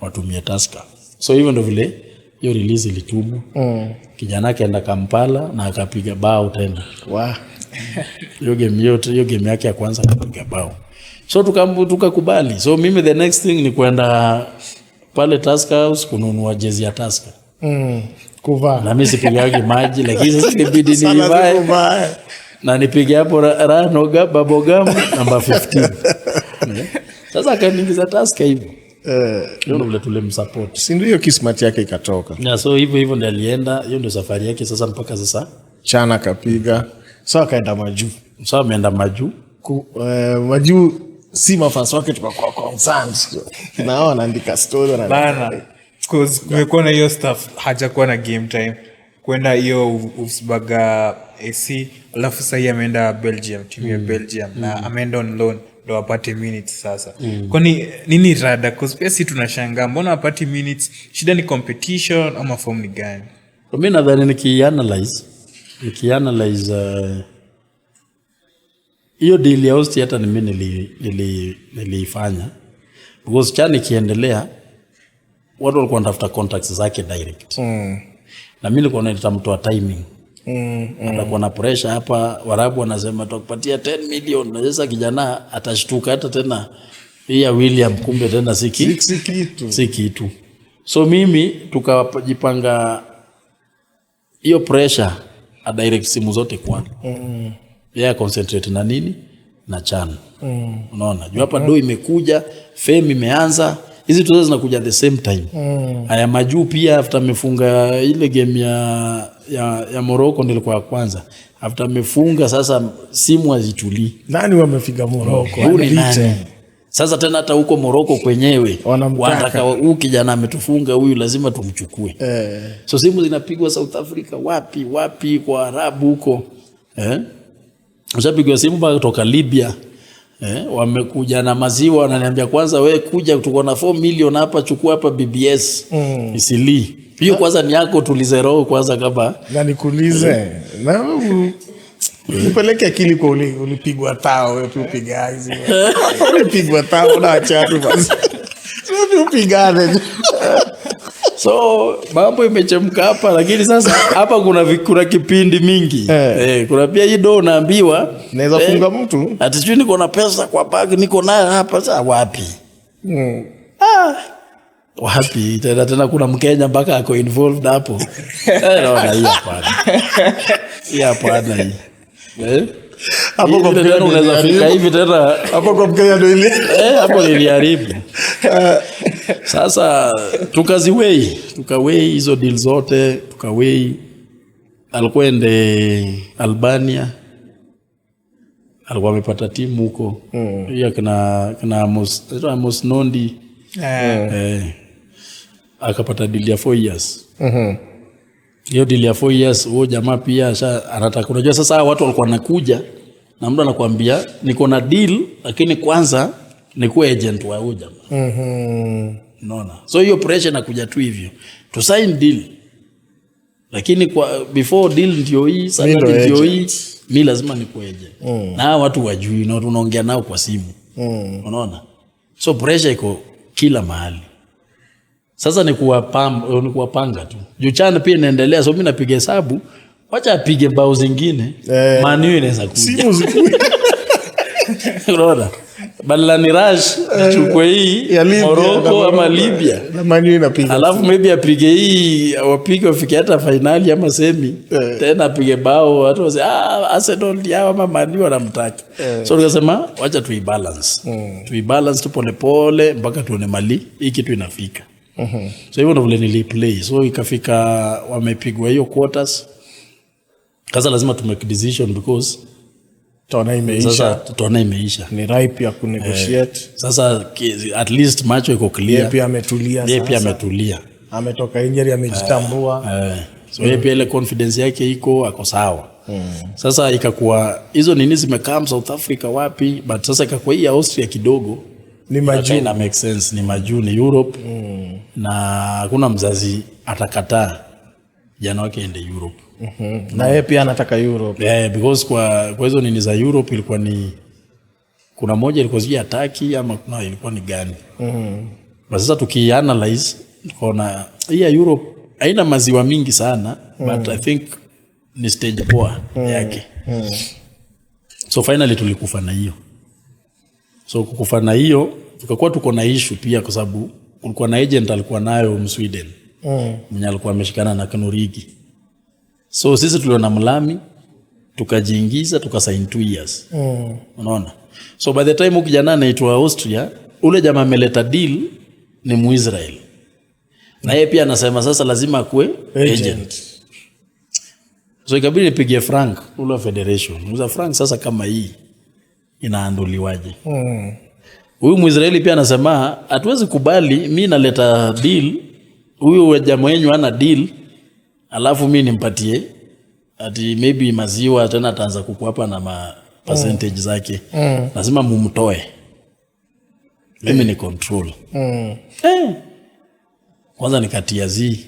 watumie Tusker. So hivyo ndo vile hiyo release ilitumwa. Kijana akaenda Kampala na akapiga bao tena. Hiyo game yote, hiyo game yake ya kwanza akapiga bao. So tukakubali. So mimi the next thing ni kwenda pale Tusker House kununua jezi ya Tusker. Kuvaa. Na mimi sipigagi maji, lakini sasa ilibidi Sana niivae. sikuvae. Na nipige hapo Ranoga Babogam namba 15. Sasa akaniingiza Tusker hivyo. Hiyo ndio vile tulimsupport. Si ndio hiyo kismat yake ikatoka. Yeah, so hivyo hivyo ndio alienda, hiyo ndio safari yake sasa mpaka sasa. Chana akapiga, so akaenda majuu. Sasa ameenda majuu. Majuu si mafans wake tukakuwa concerned na hao wanaandika story Bana, 'cause kumekuwa na hiyo stuff, hajakuwa na game time kwenda hiyo Wolfsburg AC, alafu sahii ameenda Belgium, timu ya Belgium, na ameenda on loan ndo apate minutes sasa. Kwani nini rada? 'Cause pia si tunashangaa mbona apate minutes. Shida ni competition ama form ni gani? Kwa mi nadhani nikianalyze hiyo deal ya Austria, hata ni mimi niliifanya because CHAN ikiendelea watu walikuwa wanatafuta contacts zake direct na mi nilikuwa naita timing atakuwa na pressure hapa. Warabu wanasema tutakupatia 10 million, na sasa kijana atashtuka, hata tena hii ya William kumbe tena si Si kitu. Si kitu. So mimi tukajipanga hiyo pressure a direct simu zote kwangu, yeye concentrate na nini, na CHAN. Unaona, juu hapa do imekuja, fame imeanza, hizi tuzo zinakuja the same time. Haya majuu pia, after amefunga ile game ya Morocco ndio ilikuwa ya kwanza, after amefunga sasa simu hazitulii. Nani wamefika Morocco? Huu ni Unbeaten. nani? Sasa tena hata huko Morocco kwenyewe Wanamtaka. Wanataka huyu kijana ametufunga huyu, lazima tumchukue. So simu zinapigwa South Africa, wapi wapi, kwa Arabu huko, eh? Ushapigwa simu mpaka kutoka Libya, eh? Wamekuja na maziwa, wananiambia kwanza we kuja, tuko na 4 million hapa, chukua hapa BBS Eastleigh. Hiyo kwanza ni yako, tulize roho kwanza kama Na nikuulize, na upeleke akili kwa ulipigwa tao, wewe pia upiga hizi. Ulipigwa tao na achatu basi. Wewe pia upigane. So mambo imechemka hapa, lakini sasa hapa kuna kipindi mingi, kuna pia hii do unaambiwa Naweza funga mtu. Ati sijui niko na pesa kwa bag, niko nayo hapa sasa, wapi? Ah, wapi tena tena kuna Mkenya mpaka ako involved hapo. Naona hii hapana, hii hapana hii, eh? Hapo Hii kwa tena Mkenya unaweza fika niliharibu. hivi tena. Hapo kwa Mkenya ndio ile. Hapo niliharibu. Sasa tukaziweigh, tukaweigh hizo deal zote, tukaweigh. Alikuwa ende Albania, alikuwa amepata timu huko hiyo kina Amos Nondi, akapata deal ya 4 years. Hiyo deal ya 4 years, huo jamaa pia anataka, unajua sasa hawa watu walikuwa wanakuja na mtu anakuambia niko na deal, lakini kwanza nikuwe agent wa huyo jamaa. Unaona, so hiyo pressure inakuja tu hivyo, to sign deal, lakini kwa before deal ndio hii salary ndo ndio hii, agent. Mi lazima nikuwe agent na hawa watu wajui na tunaongea nao kwa simu. Unaona, so pressure iko kila mahali. Sasa ni kuwapanga tu juu CHAN pia inaendelea, so mi napiga hesabu, wacha apige bao zingine, Man U inaweza kuja. Simu zikuja. Unaona, badala ni rush chukue hii Ya Libya, Morocco na ama Libya, Na Man U inapiga. Alafu maybe apige hii, wapige wafike hata fainali ama semi, tena apige bao, watu wase, ah, Arsenal ndio hao ama Man U wanamtaka. So tukasema wacha tuibalance, tuibalance tu polepole mpaka tuone mali hii kitu inafika. So hivyo ndo vile niliplay. So ikafika wamepigwa hiyo quarters, sasa lazima to make decision because Tona imeisha. Sasa tutaona imeisha. Ni ripe ya kunegotiate. Sasa at least macho iko Yeye clear. pia ametulia Yeye pia sasa. ametulia. Ametoka injury, amejitambua. So yeye pia ile confidence yake iko, ako sawa. Sasa ikakuwa hizo nini zimekam South Africa wapi, but sasa ikakuwa hii ya Austria kidogo Ni majuu. ina make sense, ni majuu, ni Europe, na hakuna mzazi atakataa jana wake ende Europe. Na yeye pia anataka Europe. Yeah, because kwa hizo nini za Europe ilikuwa ni kuna moja ilikuwa sijui ya Turkey ama kuna ilikuwa ni gani. But sasa tukianalyze tukaona hii ya Europe haina maziwa mingi sana, but I think ni stage poa yake. So finally tulikufa na hiyo. So kukufa na hiyo tukakuwa tuko na issue pia kwa sababu kulikuwa na agent alikuwa nayo Msweden mwenye alikuwa ameshikana na Knurigi. So sisi tuliona mlami, tukajiingiza, tukasign 2 years. Unaona? So by the time huyu kijana anaitwa Austria, ule jamaa ameleta deal ni Muisrael na yeye pia anasema sasa lazima akuwe agent. Agent. So ikabidi nipigie Frank ule wa federation. Uza Frank, sasa kama hii inaanduliwaje? Huyu Mwisraeli pia anasema hatuwezi kubali, mi naleta deal, huyu jamaa wenyu ana deal, alafu mi nimpatie ati maybe maziwa tena ataanza kukuapa na ma percentage zake. Lazima mumtoe, mimi ni control. Kwanza nikatia zii.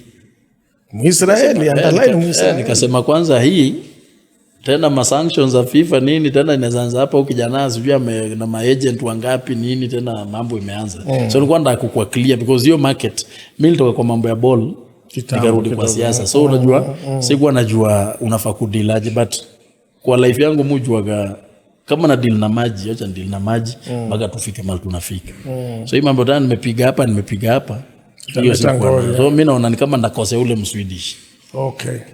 Mwisraeli, underline Mwisraeli. Nikasema kwanza hii tena ma sanctions za FIFA nini tena inaanza hapa, huyu kijana sijui na maagent wangapi nini tena mambo imeanza. So nilikuwa nataka kukua clear because hiyo market, mimi nilitoka kwa mambo ya ball Kitambo nikarudi kwa kidogo. siasa, so unajua sikuwa najua unafaa kudeal aje, but kwa life yangu mujuaga kama na deal na maji, acha deal na maji mpaka tufike mahali tunafika. So hii mambo tena nimepiga hapa, nimepiga hapa, hiyo Italeta sikuwa ngori. So mi naona ni kama ndakosea ule Mswedish.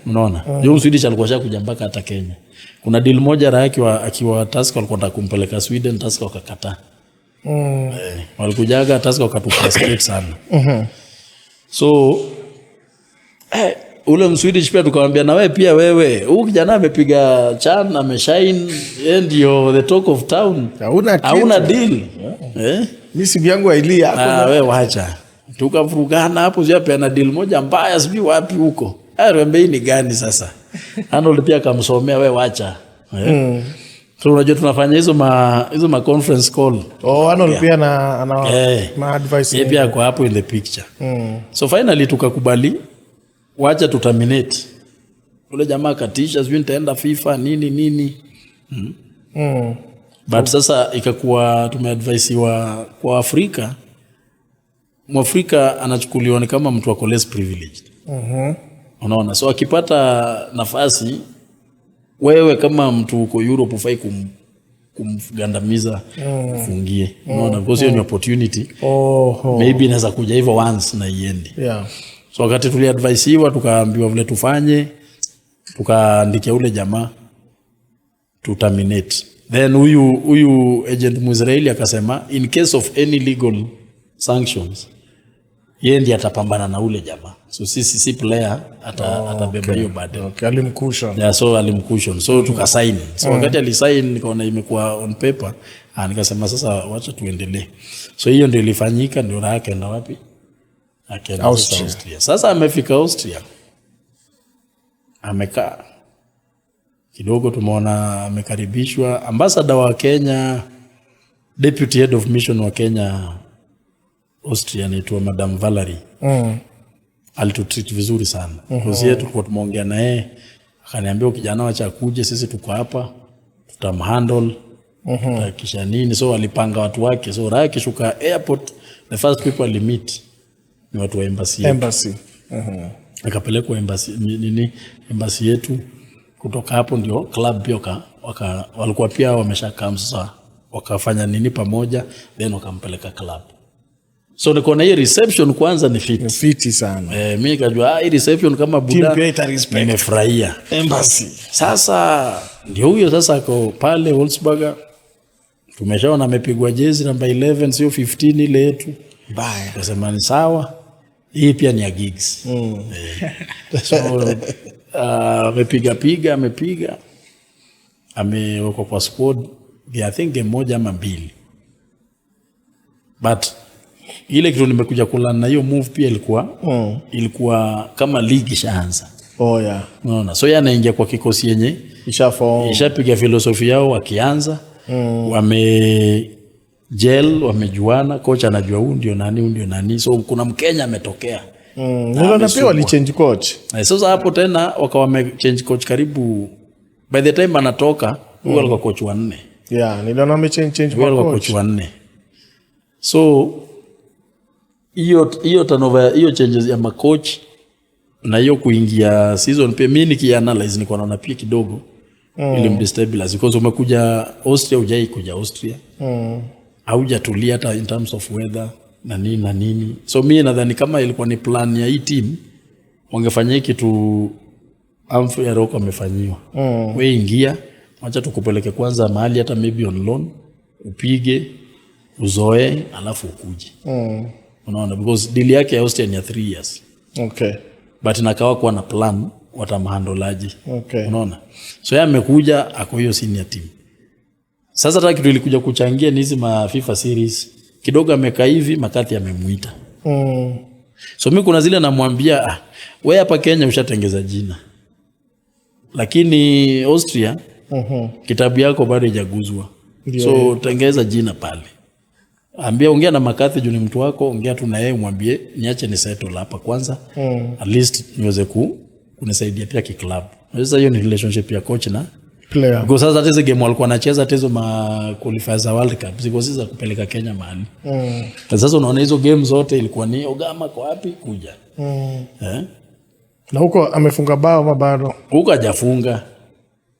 Unaona, mm. Mswedish alikuwa shakuja mpaka hata Kenya. Kuna deal moja Raha akiwa Tusker walikuwa wanataka kumpeleka Sweden, Tusker wakakataa. Walikujaga Tusker wakatufrustrate sana. So ule Mswedish pia tukamwambia, na wewe pia, wewe huyu kijana amepiga CHAN, ameshine, yeye ndio the talk of town. Hauna kitu. Hauna deal. Eh? Mi simu yangu hailii hapo. Ah, we wacha. Tukavurugana hapo, sio peana deal moja mbaya sijui wapi huko. Ah, tuambie hii ni gani sasa? Arnold pia akamsomea, we wacha. Eh? So unajua tunafanya hizo ma conference call. Oh, Arnold pia ana ma advice. Yeye pia ako hapo in the picture. So finally tukakubali wacha tu terminate. Ule jamaa akatisha sijui nitaenda FIFA nini nini. But sasa ikakuwa tumeadvisiwa kwa Afrika, Mwafrika anachukuliwa ni kama mtu ako less privileged. Unaona, so akipata nafasi, wewe kama mtu uko Europe ufai kumgandamiza, ufungie. Unaona, because hiyo ni opportunity. Oh. Maybe inaweza kuja hivyo once na iende. So wakati tuliadvisiwa, tukaambiwa vile tufanye, tukaandikia ule jamaa to terminate. Then huyu agent Mwisraeli akasema in case of any legal sanctions, yeye ndiye atapambana na ule jamaa. So sisi si player atabeba hiyo burden. Okay, alimcushion. Yeah, so alimcushion. So tukasign. So wakati alisign nikaona imekuwa on paper, nikasema sasa wacha tuendelee. So hiyo ndio ilifanyika, ndio na akaenda wapi? Akaenda sasa Austria. Austria. Sasa amefika Austria. Amekaa kidogo, tumeona amekaribishwa. Ambassador wa Kenya, deputy head of mission wa Kenya Austria, anaitwa Madam Valerie, alitutreat vizuri sana. Mm-hmm. Tulikuwa tumeongea na yeye, akaniambia kijana wacha akuje, sisi tuko hapa tutamhandle, kisha nini. So alipanga watu wake. So Raha akishuka airport, the first people alimeet ni watu wa embassy yetu. Embassy. Akapelekwa embassy, nini, embassy yetu. Kutoka hapo ndio club pia walikuwa pia wamesha come sasa, wakafanya nini pamoja, then wakampeleka club. So nikaona hii reception kwanza ni fit. Fiti sana. Mi nikajua hii reception kama Team buda pia ita respect. nimefurahia. Embassy. Sasa ndio huyo sasa ako pale Wolfsburger, tumeshaona amepigwa jezi namba 11 sio 15 ile yetu. Mbaya. Tukasema ni sawa, hii pia ni ya Giggs. So amepiga piga, amepiga, amewekwa kwa squad, I think game moja ama mbili, but ile kitu nimekuja kulearn na hiyo move pia ilikuwa ilikuwa kama ligi ishaanza. Oh yeah. Unaona, so yeye anaingia kwa kikosi yenye Ishaform. ishapiga philosophy yao wakianza, wame gel, wamejuana, kocha anajua huu ndio nani, huu ndio nani, so kuna Mkenya ametokea. Niliona pia walichange coach. Sasa hapo tena wakawa wamechange coach karibu, by the time anatoka huyu alikuwa coach wa nne. Yeah, niliona wamechange change Huyu alikuwa kwa coach coach. wa nne. So hiyo turnover, hiyo changes ya macoach na hiyo kuingia season pia, mi nikianalyze nilikuwa naona pia kidogo ilimdestabilize because umekuja Austria, hujai kuja Austria, haujatulia hata in terms of weather na nini na nini. So mi nadhani kama ilikuwa ni plan ya hii team, wangefanya hii kitu Humphrey Aroko amefanyiwa. We ingia, wacha tukupeleke kwanza mahali hata maybe on loan, upige uzoe, alafu ukuje. Unaona, because deal yake ya Austria ni ya 3 years. But nakawa kuwa na plan watamhandle-aje. Unaona, so yeye amekuja, ako hiyo senior team. Sasa hata kitu ilikuja kuchangia ni hizi ma FIFA series. Kidogo amekaa hivi, McCarthy amemuita. So mi kuna zile namwambia, ah, we hapa Kenya ushatengeza jina, lakini Austria kitabu yako bado haijaguzwa. So tengeza jina pale, ambia, ongea na McCarthy juu ni mtu wako, ongea tu na yeye, umwambie niache ni settle hapa kwanza, at least niweze kunisaidia pia kiklabu. Sasa hiyo ni relationship ya coach na player. Because sasa hata hizo game walikuwa wanacheza, hata hizo ma qualifiers za World Cup zilikuwa si za kupeleka Kenya mahali. Na sasa unaona hizo game zote ilikuwa ni Ogama kwa wapi kuja. Eh? Na huko amefunga bao ama bado? Huko hajafunga.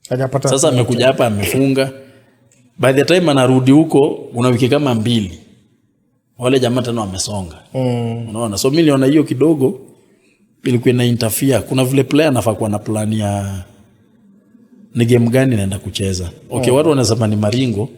Hajapata. Sasa amekuja hapa amefunga. By the time anarudi huko kuna wiki kama 2. Wale jamaa tena wamesonga. Unaona? So mimi niliona hiyo kidogo ilikuwa ina interfere. Kuna vile player anafaa kuwa na plan ya ni game gani naenda kucheza. Okay, watu wanasema ni maringo,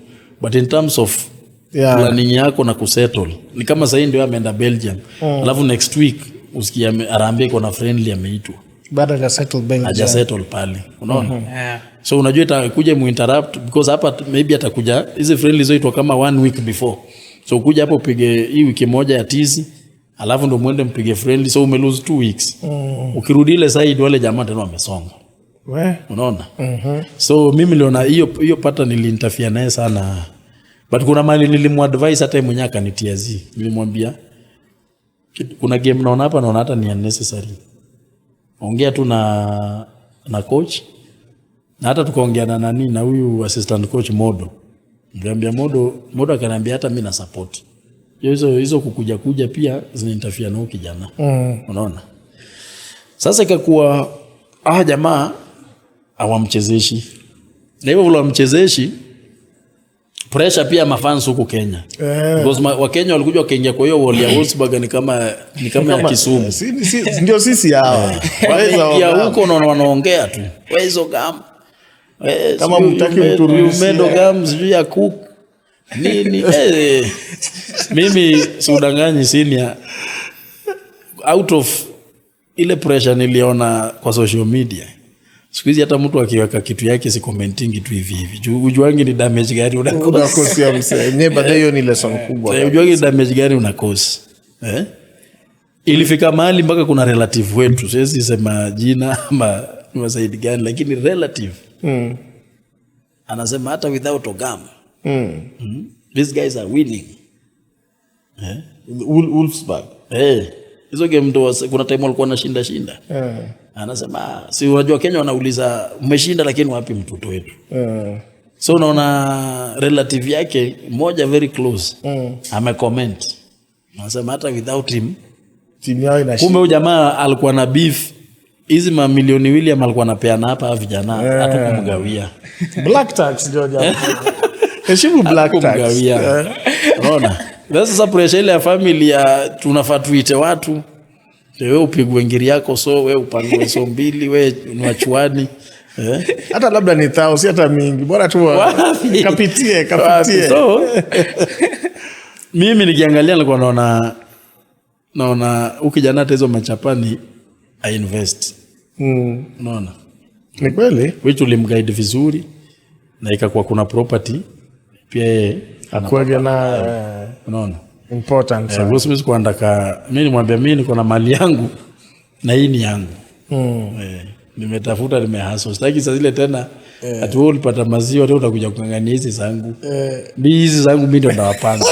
but in terms of planning yako na kusettle, ni kama sasa ndio ameenda Belgium. Alafu next week usikie Harambee iko na friendly, ameitwa. Bado haja settle Belgium. Haja settle pale. Unaona? Yeah. So unajua itakuja muinterrupt because hapa maybe atakuja hizi friendly zoitwa kama one week before. So kuja hapo upige hii wiki moja ya tizi, alafu ndo muende mpige friendly, so ume lose 2 weeks. Ukirudi ile side wale jamaa tena wamesonga. We? Unaona? So mimi niliona hiyo hiyo pata niliinterfere naye sana. But kuna mahali nilimuadvise, hata yeye mwenyewe akanitia zi. Nilimwambia kuna game naona hapa, naona hata ni unnecessary. Ongea tu na coach, na hata tukaongea na nani, na huyu assistant coach Modo. Nikamwambia Modo, Modo akaniambia hata mimi na support. Hizo hizo kukuja kuja pia zinainterfere na huyu kijana. Unaona? Sasa ikakuwa jamaa hawamchezeshi. Na hivyo vile hawamchezeshi, pressure pia mafans huku Kenya. Because Wakenya walikuja wakaingia kwa hiyo wall ya Wolfsburg, ni kama ya Kisumu. Ndio sisi hawa. Waweza Wameingia Ogam. huko unaona wanaongea tu. Wewe hizo gam. Wewe Kama sijui mtaki mturudishie. you made gam sijui ya cook. Nini? Mimi siudanganyi, senior, out of ile pressure niliona kwa social media. Siku hizi hata mtu akiweka kitu yake si commenting tu hivi hivi. Juu ujuangi ni damage gani unakosa. Unakosia msee. Yenyewe baadaye hiyo ni lesson kubwa. Ujuangi ni damage gani unakosa. Eh? Ilifika mahali mpaka kuna relative wetu, siwezi sema jina ama ni wa side gani, lakini relative anasema hata without Ogam, these guys are winning. Wolfsburg. Eh, hizo game ndo kuna time walikuwa wanashinda shinda. Anasema, "Ah, si unajua Kenya wanauliza mmeshinda, lakini wapi mtoto wetu?" So unaona relative yake mmoja very close amecomment. Anasema hata without him Timu yao inashinda. Kumbe huyu jamaa alikuwa na beef, hizi mamilioni William alikuwa anapeana hapa hawa vijana hatukumgawia. Black tax ndio jamaa. Heshimu black tax. Hatukumgawia. Unaona? Sasa pressure ile ya family ya tunafaa tuite watu, wewe upigwe ngiri yako, so wewe upangwe so mbili, wewe ni wachuani, eh? Hata labda ni thao, si hata mingi. Bora tu Wapi? kapitie, Wapi? kapitie. So mimi nikiangalia nilikuwa naona huyu kijana hata hizo machapani ainvest. Unaona? Ni kweli. Which ulimguide vizuri na ikakuwa kuna property pia yeye Akuage na unaona? Important sana. Because mimi sikuandaka, mimi nimwambia mimi niko na mali yangu na hii ni yangu. Nimetafuta, nimehustle. Sitaki saa zile tena ati wewe ulipata maziwa tena utakuja kung'ang'ania hizi zangu. Mimi hizi zangu mimi ndo ndawapanga.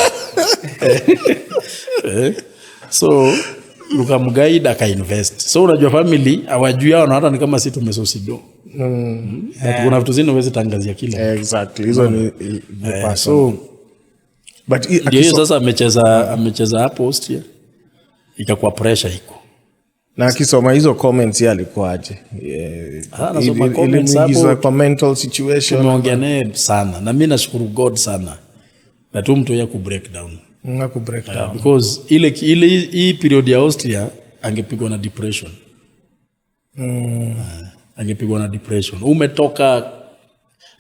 So ukamguide akainvest. So unajua family hawajui, hao hata ni kama si tumesosido. But kuna vitu zingine huwezi tangazia kila. Exactly. Hizo ni ni personal. So But ndio hiyo sasa amecheza hapo Austria, ikakuwa pressure iko. Na akisoma hizo comments yeye alikuwaje? Ah, anasoma comments ilimuingiza hapo. kwa mental situation. Tumeongea naye sana na mi nashukuru God sana na tu mtu ya ku break down. Nga break down. Because ile hii period ya Austria angepigwa na depression. Angepigwa na depression. Umetoka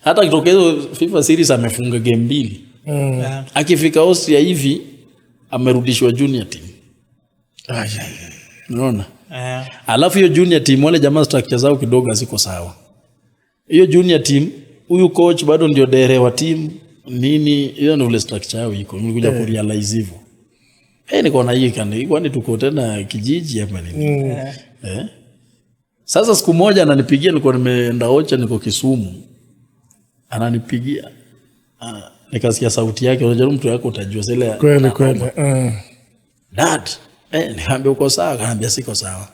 hata akitokea hizo FIFA series amefunga game 2. Akifika Austria hivi amerudishwa junior team. Unaona? Alafu hiyo junior team, wale jamaa structure zao kidogo haziko sawa. Hiyo junior team, huyu coach bado ndio dere wa team nini, hiyo ndio vile structure yao iko. Nilikuja kurealize hivyo. Nikaona hii kani, kwani tuko tena kijiji hapa nini? Sasa siku moja ananipigia, nilikuwa nimeenda Ocha, niko Kisumu. Ananipigia. Nikasikia sauti yake, unajua mtu yako utajua zile. Kweli kweli. Dad, nikamwambia uko sawa? Akaniambia siko sawa.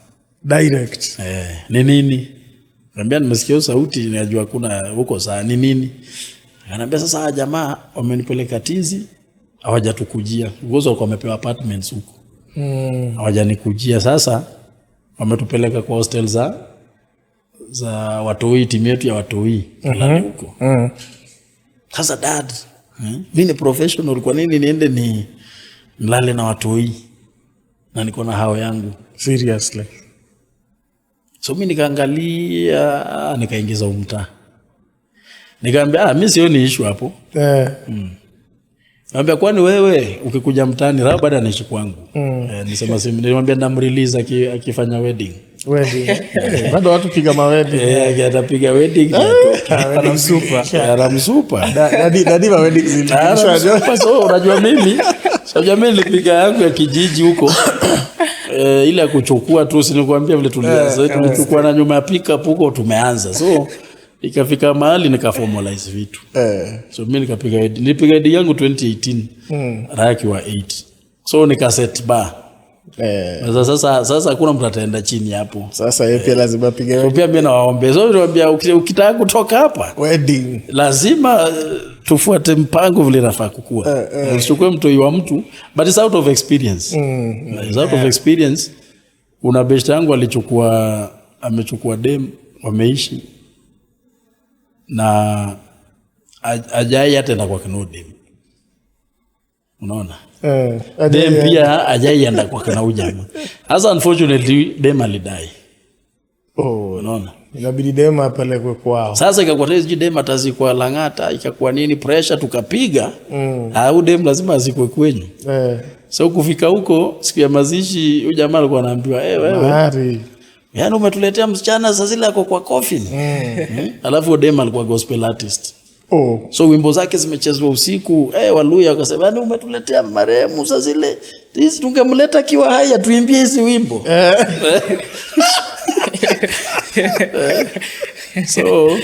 Direct. Ni nini? Nikamwambia nimesikia sauti, najua kuna uko sawa, ni nini? Akaniambia sasa hawa jamaa wamenipeleka tizi, hawajatukujia. Because walikuwa wamepewa apartments huko. Hawajanikujia, sasa wametupeleka kwa hostel za watoi, timu yetu ya watoi fulani huko. Sasa dad, mimi ni professional, kwa nini niende ni nilale na watoi na niko na hao yangu? Seriously. So mimi nikaangalia, nikaingiza umtaa. Nikaambia mimi sioni issue hapo. Nikamwambia kwani wewe ukikuja mtaani, Raha bado anaishi kwangu. Nisema si, nilimwambia ndamrelease akifanya wedding. Wedding. Bado watu piga mawedding. Atapiga wedding. Anamsupa. Anamsupa. Dadi ma wedding zilishwa. So unajua mimi, unajua mimi nilipiga yangu ya kijiji huko. Ile ya kuchukua tu, si nilikwambia vile tulianza, tulichukua na nyuma ya pickup huko tumeanza. So ikafika mahali nikaformalize vitu. So mimi nikapiga wedding. Nilipiga wedding yangu 2018. Raha akiwa 8. So nikaset bar. Sasa hakuna mtu ataenda chini hapo. Sasa yeye pia lazima apige wedding. Pia mimi nawaombe. So niwaambia ukitaka kutoka hapa wedding lazima tufuate mpango vile inafaa kukua. Usichukue mtoi wa mtu, but it's out of experience. It's out of experience. Kuna best yangu amechukua dem, wameishi na ajai hata enda kwa kina dem. Unaona? Dem pia ajai enda kwa kina ujamaa. Sasa unfortunately dem alidai. Unaona? Inabidi dem apelekwe kwao. Sasa ikakuwa tena dem atazikwa Lang'ata, ikakuwa nini pressure tukapiga. Au dem lazima azikwe kwenyu. So kufika huko siku ya mazishi huyu jamaa alikuwa anaambiwa wewe. Mahari. Yaani umetuletea msichana sasa zile ako kwa coffin. Alafu dem alikuwa gospel artist. So wimbo zake zimechezwa usiku. Waluya wakasema yaani umetuletea marehemu sasa zile hizi tungemleta kiwa hai atuimbie hizi wimbo. So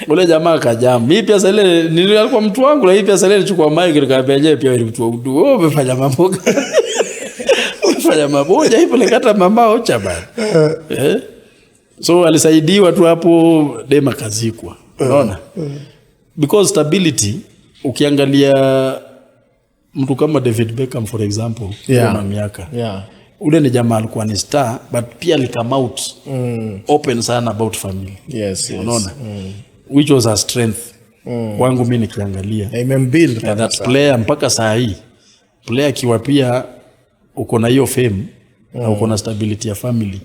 ule jamaa akajam. Mimi pia sasa ile nilikuwa mtu wangu, lakini pia sasa ile nilichukua mic nikamwambia yeye pia ni mtu wa udu. Wewe umefanya mambo gani? Umefanya mambo moja hivi likata mama ocha bana. So alisaidiwa tu hapo, dem akazikwa. Unaona? Because stability, ukiangalia mtu kama David Beckham for example, na miaka. Ule ni jamaa alikuwa ni star, but pia alicome out open sana about family. Yes. Unaona? Which was a strength. Kwangu mimi nikiangalia. Imembuild that player mpaka saa hii. Player akiwa pia uko na hiyo fame na uko na stability ya family.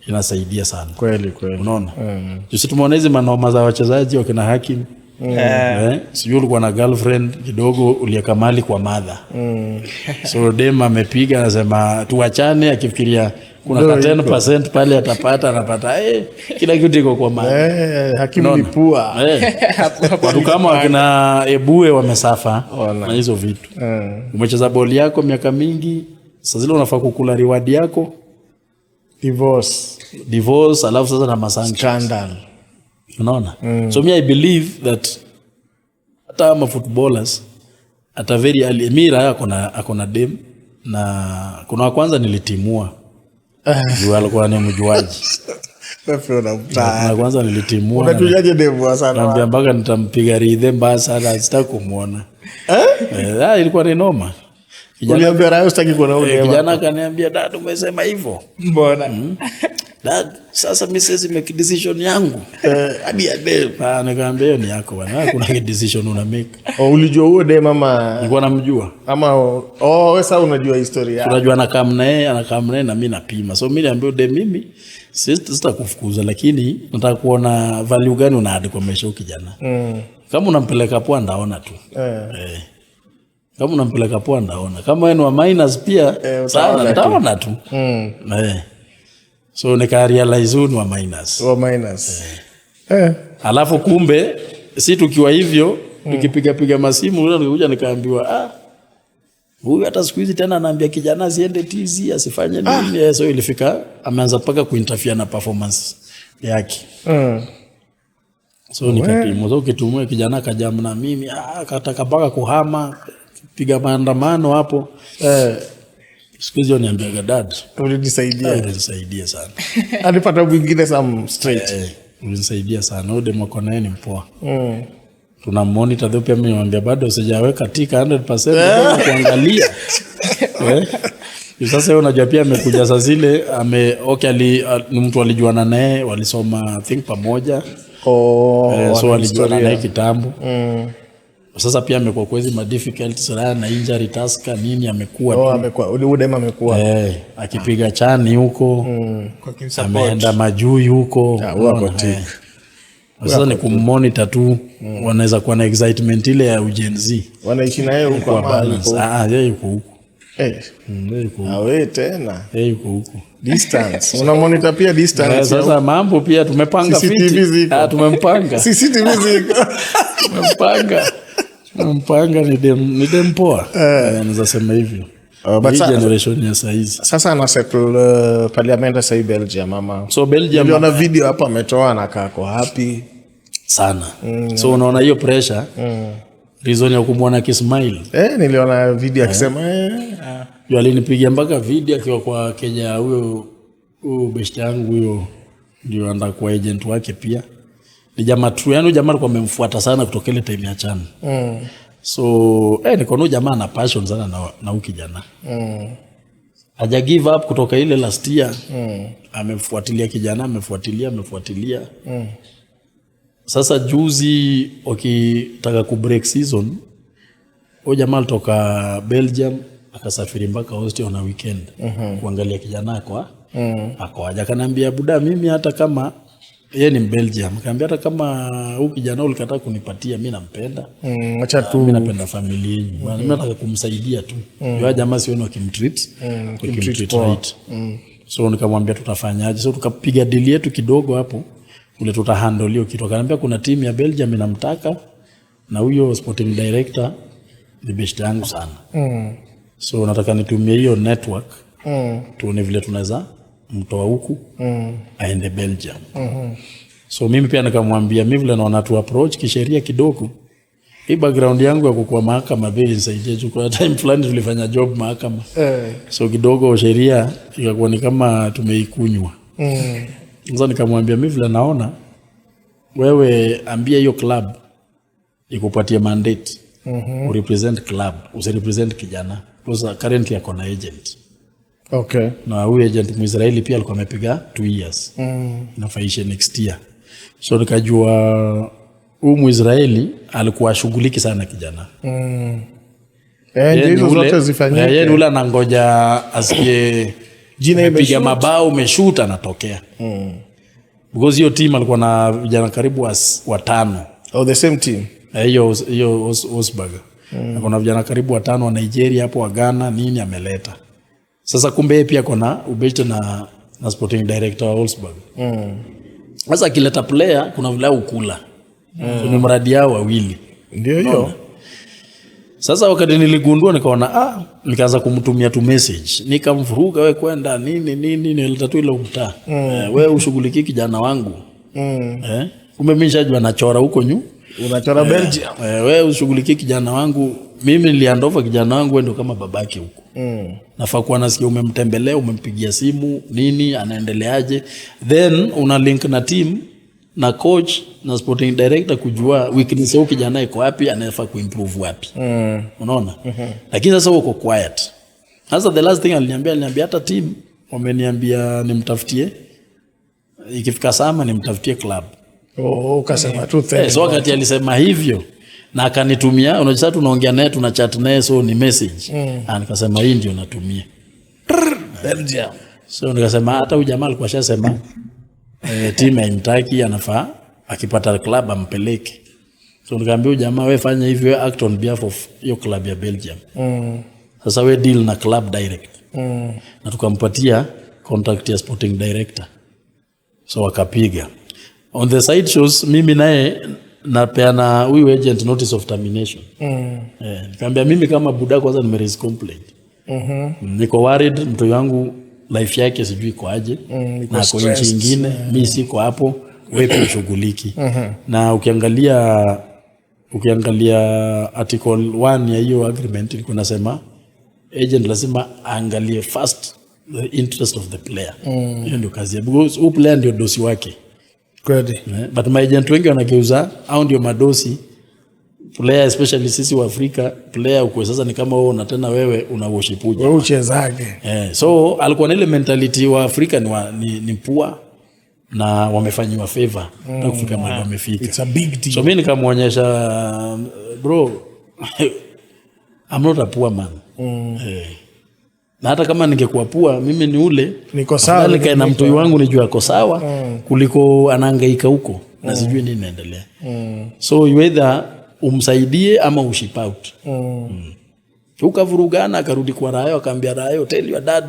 Inasaidia sana. Kweli kweli. Unaona? Sisi tumeona hizi manoma za wachezaji wakina Hakim. Sijui ulikuwa na girlfriend kidogo ulieka mali kwa mother. So dem amepiga anasema tuachane, akifikiria kuna 10% pale atapata, anapata kila kitu iko kwa mother. Hakim ni pua. Watu kama wakina Ebue wamesafa na hizo vitu. Umecheza boli yako miaka mingi, sasa zile unafaa kukula reward yako. Divorce, alafu sasa na masanction. Scandal. Unaona? So me I believe that hata ama footballers at a very early, Mira akona dem na kuna wa kwanza nilitimua. Juu alikuwa ni mjuaji. Kuna kwanza nilitimua. Unajuaje dem wa sana? Naambia mpaka nitampiga ridhe mbaya sana, sitaki kumuona. Ilikuwa ni noma. Uliambia Rayo sitaki kuona huyo dem. Kijana akaniambia dad umesema hivyo. Mbona? Dad, sasa mimi siwezi make decision yangu. Hadi ya dem. Nikamwambia hiyo ni yako bwana. Kuna decision una make. Ulijua huo dem ama? Nilikuwa namjua. Ama wewe sasa unajua historia. Unajua anakaa naye, anakaa naye na mimi napima. So mimi niambia dem mimi sitakufukuza lakini nataka kuona value gani una add kwa maisha kijana. Kama unampeleka poa ndaona tu. Kama unampeleka poa ndaona. Kama wewe ni wa minus pia Utaona sawa, tu. ndaona tu. So nikarealize huyu ni wa minus. Wa minus. Eh. Alafu kumbe si tukiwa hivyo tukipiga piga masimu, ule nilikuja nikaambiwa, ah, huyu hata siku hizi tena anaambia kijana asiende tizi, asifanye nini. So ilifika ameanza mpaka kuinterfere na performance yake. So nikapimwa. So ukitumia kijana akajam na mimi, akataka mpaka kuhama, piga maandamano hapo. Siku hizi waniambiaga, "Dad, Ulinisaidia. Ulinisaidia sana." Alipata mwingine some straight. Eh, ulinisaidia sana. Huyu demu ako naye ni mpoa. Tuna monitor though, pia mimi niwaambia bado sijaweka tika 100%, bado kuangalia. Eh? Juu sasa yeye unajua pia amekuja saa zile ame okay, ni mtu alijuana naye, walisoma, I think, pamoja. Oh, Eh, so wana walijuana historia. naye kitambo. Sasa pia amekuwa kwa hizi ma difficulties na injury, Tusker nini, amekuwa Oh, tu. amekuwa ule udem amekuwa. Eh, akipiga chani huko, Kwa kimsupport. ameenda majui huko. Ah, huyo ako Unaona, tick. eh. Sasa ni kummonitor tu, wanaweza kuwa na excitement ile ya Gen Z. Wanaishi naye huko Kwa ama balance. yuko? Ah, yeye yuko huko. Eh, Yeye yuko huko. awe tena. Yeye yuko huko. Distance. Una monitor pia distance. Eh, sasa mambo pia tumepanga CCTV fiti. ziko. Ah, tumempanga. CCTV ziko. Tumempanga. Tumempanga, ni dem poa. Eh, naweza sema hivyo. But Hii generation ya saizi. Sasa ana settle pale ameenda sahii Belgium ama? So Belgium Niliona video hapo ametoa, anakaa ako happy. Sana. So unaona hiyo pressure. Reason ya kumwona akismile. Eh, niliona video akisema eh, Juu alinipigia mpaka video akiwa kwa Kenya, huyo huyo best yangu, huyo ndio anda kuwa agent wake pia. Ni jamaa tu, yani jamaa alikuwa amemfuata sana kutoka ile time ya CHAN. So nikaona huyu jamaa ana passion sana na huyu kijana. Haja give up kutoka ile last year. Amefuatilia kijana, amefuatilia, amefuatilia. Sasa juzi wakitaka ku break season, huyu jamaa alitoka Belgium akasafiri mpaka Austria on a weekend kuangalia kijana ako aje. Akaniambia, "Buda, mimi hata kama," yeye ni Belgium, akaniambia, "hata kama huyu kijana ulikataa kunipatia, mi nampenda." Acha tu. "Mi napenda familia yenyu. Bwana, mi nataka kumsaidia tu. Mm. Jamaa sioni wakimtreat wakimtreat poa. right." So nikamwambia tutafanyaje? So tukapiga deal yetu kidogo hapo ule tutahandle hiyo kitu. Akaniambia kuna timu ya Belgium inamtaka na huyo sporting director ni best yangu sana. So nataka nitumie hiyo network tuone vile tunaweza mtoa huku aende Belgium. So mimi pia nikamwambia mi vile naona tu approach kisheria kidogo. Hii background yangu ya kukua mahakama pia ilinisaidia juu kuna time fulani tulifanya job mahakama. So kidogo sheria ikakuwa ni kama tumeikunywa. Sasa nikamwambia mi vile naona, wewe ambia hiyo club ikupatie mandate urepresent club, usirepresent kijana, because currently ako na agent na huyu agent Mwisraeli pia alikuwa amepiga 2 years, inafaishe next year. So nikajua huyu Mwisraeli alikuwa ashughuliki sana kijana. Eh, Yeye ndio ni hizo ule- zote eh, zifanyike. yeye ni ule anangoja asikie Jina umepiga imeshoot. mabao, umeshoot, anatokea, because hiyo team alikuwa na vijana karibu watano. Oh, the same team. Eh, hiyo hiyo Osberg mm. Vijana karibu watano wa Nigeria hapo, wa Ghana, nini ameleta. Sasa kumbe yeye pia kona ubeshte na sporting director wa Wolfsburg. Sasa akileta player kuna vile ukula so ni mradi yao wawili. Ndio hiyo. Sasa wakati niligundua nikaona, ah, nikaanza kumtumia tu message, nikamvuruga, we kwenda nini nini, nileta tu ile umtaa we ushughulikie kijana wangu eh, kumbe mimi nishajua nachora huko nyu Unachora Belgium. Eh, we ushughulikie kijana wangu, mimi nilihandover kijana wangu, wewe ndio kama babake huko nafaa kuwa nasikia umemtembelea, umempigia simu, nini, anaendeleaje, then una link na team na coach na sporting director kujua weakness ya huyu kijana iko wapi, anafaa kuimprove wapi. Unaona? Lakini sasa uko quiet. Sasa the last thing aliniambia hata team wameniambia nimtafutie, ikifika summer nimtafutie club. Oh, ukasema tu Eh, thank. so wakati alisema hivyo na akanitumia, unajua sasa tunaongea naye, tuna chat naye, so ni message. Ah, nikasema hii ndio natumia. Belgium. So nikasema hata huyu jamaa alikuwa shasema timu haimtaki, anafaa akipata club ampeleke. So nikaambia huyu jamaa, we fanya hivi, we act on behalf of hiyo club ya Belgium. Sasa we deal na club direct. Na tukampatia contact ya sporting director, so wakapiga on the side shows. Mimi naye napeana huyu agent notice of termination. Nikamwambia mimi kama buda kwanza nimeraise complaint. Niko worried mtoto wangu life yake sijui iko aje Iko na ako nchi stressed. ingine, mi siko hapo, wewe pia ushughuliki. Na ukiangalia article 1 ya hiyo agreement ilikuwa nasema agent lazima aangalie first the interest of the player. Hiyo ndio kazi ya, because huyu player ndio dosi wake. Kweli. But maagent wengi wanageuza au ndio madosi player, especially sisi wa Afrika. Player ukwe sasa ni kama wewe una tena wewe una worship uja. Wewe uchezage. So alikuwa na ile mentality wa Afrika ni poor na wamefanyiwa favor mm. kufika mahali wamefika. It's a big deal. So mi nikamwonyesha, bro, I'm not a poor man. Na hata kama ningekuwa poor, mimi ni ule Niko sawa, afadhali nikae na mtoi wangu nijue ako sawa kuliko anahangaika huko na sijui nini inaendelea. So you either umsaidie ama uship out. Ukavurugana, akarudi kwa Rayo, akaambia Rayo, "Tell your dad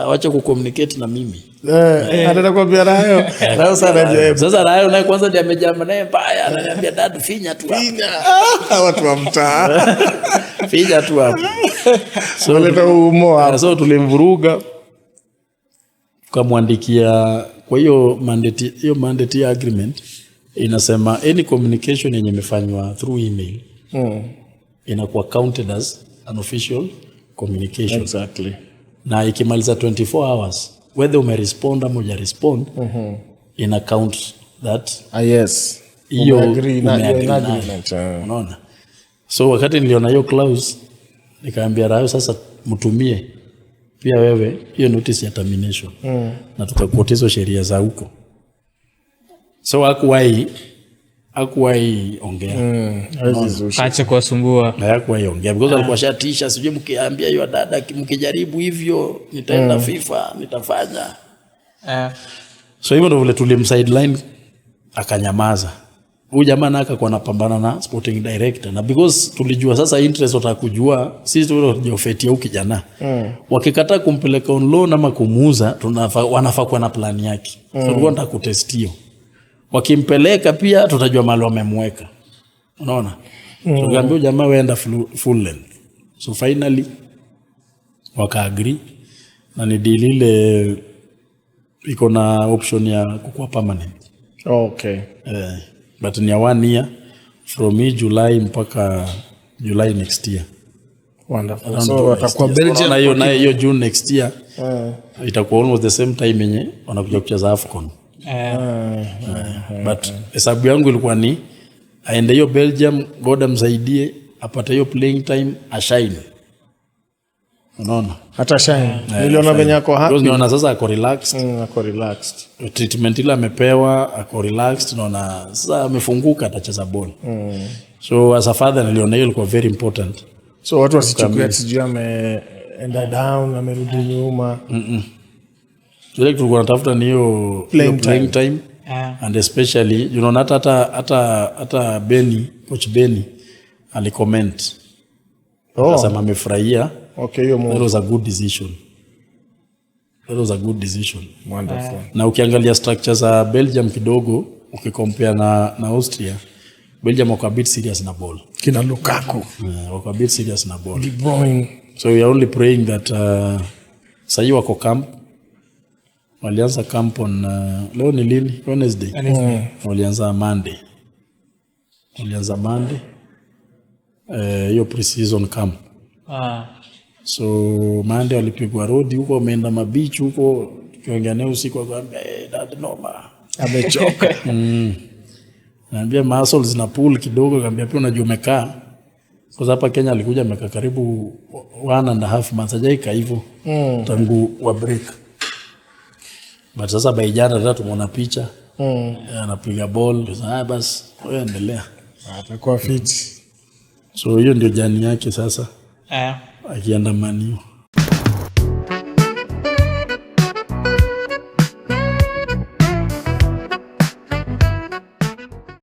wacha kucommunicate na mimi." Eh, anaenda kuambia Rayo. Rayo sana anajua. Sasa Rayo naye kwanza ndiye amejama naye mbaya, ananiambia, "Dad, finya tu hapo." Ah, watu wa mtaa. Finya tu hapo. So, Waleta umo hapo. So tulimvuruga, tukamwandikia. Kwa hiyo mandate, hiyo mandate ya agreement inasema any communication yenye imefanywa through email inakuwa counted as an official communication. Na ikimaliza 24 hours, whether umerespond ama hujarespond, ina count that Ah, yes. hiyo Umeagree na- umeagree in nayo. agreement, ah. Unaona? So wakati niliona hiyo clause, nikaambia Rayo, sasa mtumie pia wewe hiyo notice ya termination na tukaquote hizo sheria za huko. So hakuwahi ongea. Hawezi zusha. Acha kuwasumbua. Na hakuwahi ongea because alikuwa shatisha, sijui mkiambia hiyo dada, mkijaribu hivyo nitaenda FIFA, nitafanya. So hivyo ndo vile tulimsideline akanyamaza. Huyu jamaa naye akakuwa anapambana na sporting director, na because tulijua sasa interest watakujua sisi tuliofetia huyu kijana. Wakikataa kumpeleka on loan ama kumuuza, wanafaa kuwa na plan yake. So tulikuwa tunataka kutest hiyo. Wakimpeleka pia tutajua mahali wamemweka. Unaona? Tukaambia huyu jamaa, weenda full length. So finally wakaagree na ni deal ile iko na option ya kukuwa permanent. But ni ya one year from hii July mpaka July next year. Wonderful. Around So June watakuwa next year. So Belgium. unaona hiyo nayo hiyo June next year itakuwa almost the same time yenye wanakuja kucheza AFCON. But hesabu yangu ilikuwa ni aende hiyo Belgium, God amsaidie apate hiyo playing time, ashine. Unaona? Hata shine. Niliona venye ako happy. Because naona sasa ako relaxed. Ako relaxed. Treatment ile amepewa, ako relaxed, naona sasa amefunguka, atacheza ball. So as a father niliona hiyo ilikuwa very important. So watu wasichukue ati sijui ameenda down, amerudi nyuma. Ile kitu tulikuwa natafuta ni hiyo Playing hiyo playing time. And especially hata hata Benny, coach Benny alicomment. Akasema amefurahia. Okay, hiyo That move. was a good decision. That was a good decision. Wonderful. Na ukiangalia structure za Belgium kidogo ukicompare na Austria, Belgium wako a bit serious na ball. Kina Lukaku, Wako a bit serious na ball. De Bruyne. So we are only praying that sahii wako camp. Walianza camp on leo ni lini? Wednesday. Walianza Monday. Walianza Monday. Hiyo pre-season camp. So Monday walipigwa rodi huko, wameenda mabeach huko, tukiongea naye usiku akaambia, "Hey, dad, noma." Amechoka. Naambia muscles zina pull kidogo, kaambia pia unajua umekaa. Kwa hapa Kenya alikuja amekaa karibu 1.5 months, hajaika hivyo tangu wa break. But sasa by jana tena tumeona picha anapiga ball. Sasa basi wewe endelea. Atakuwa fit. So hiyo ndio journey yake sasa akienda Man U.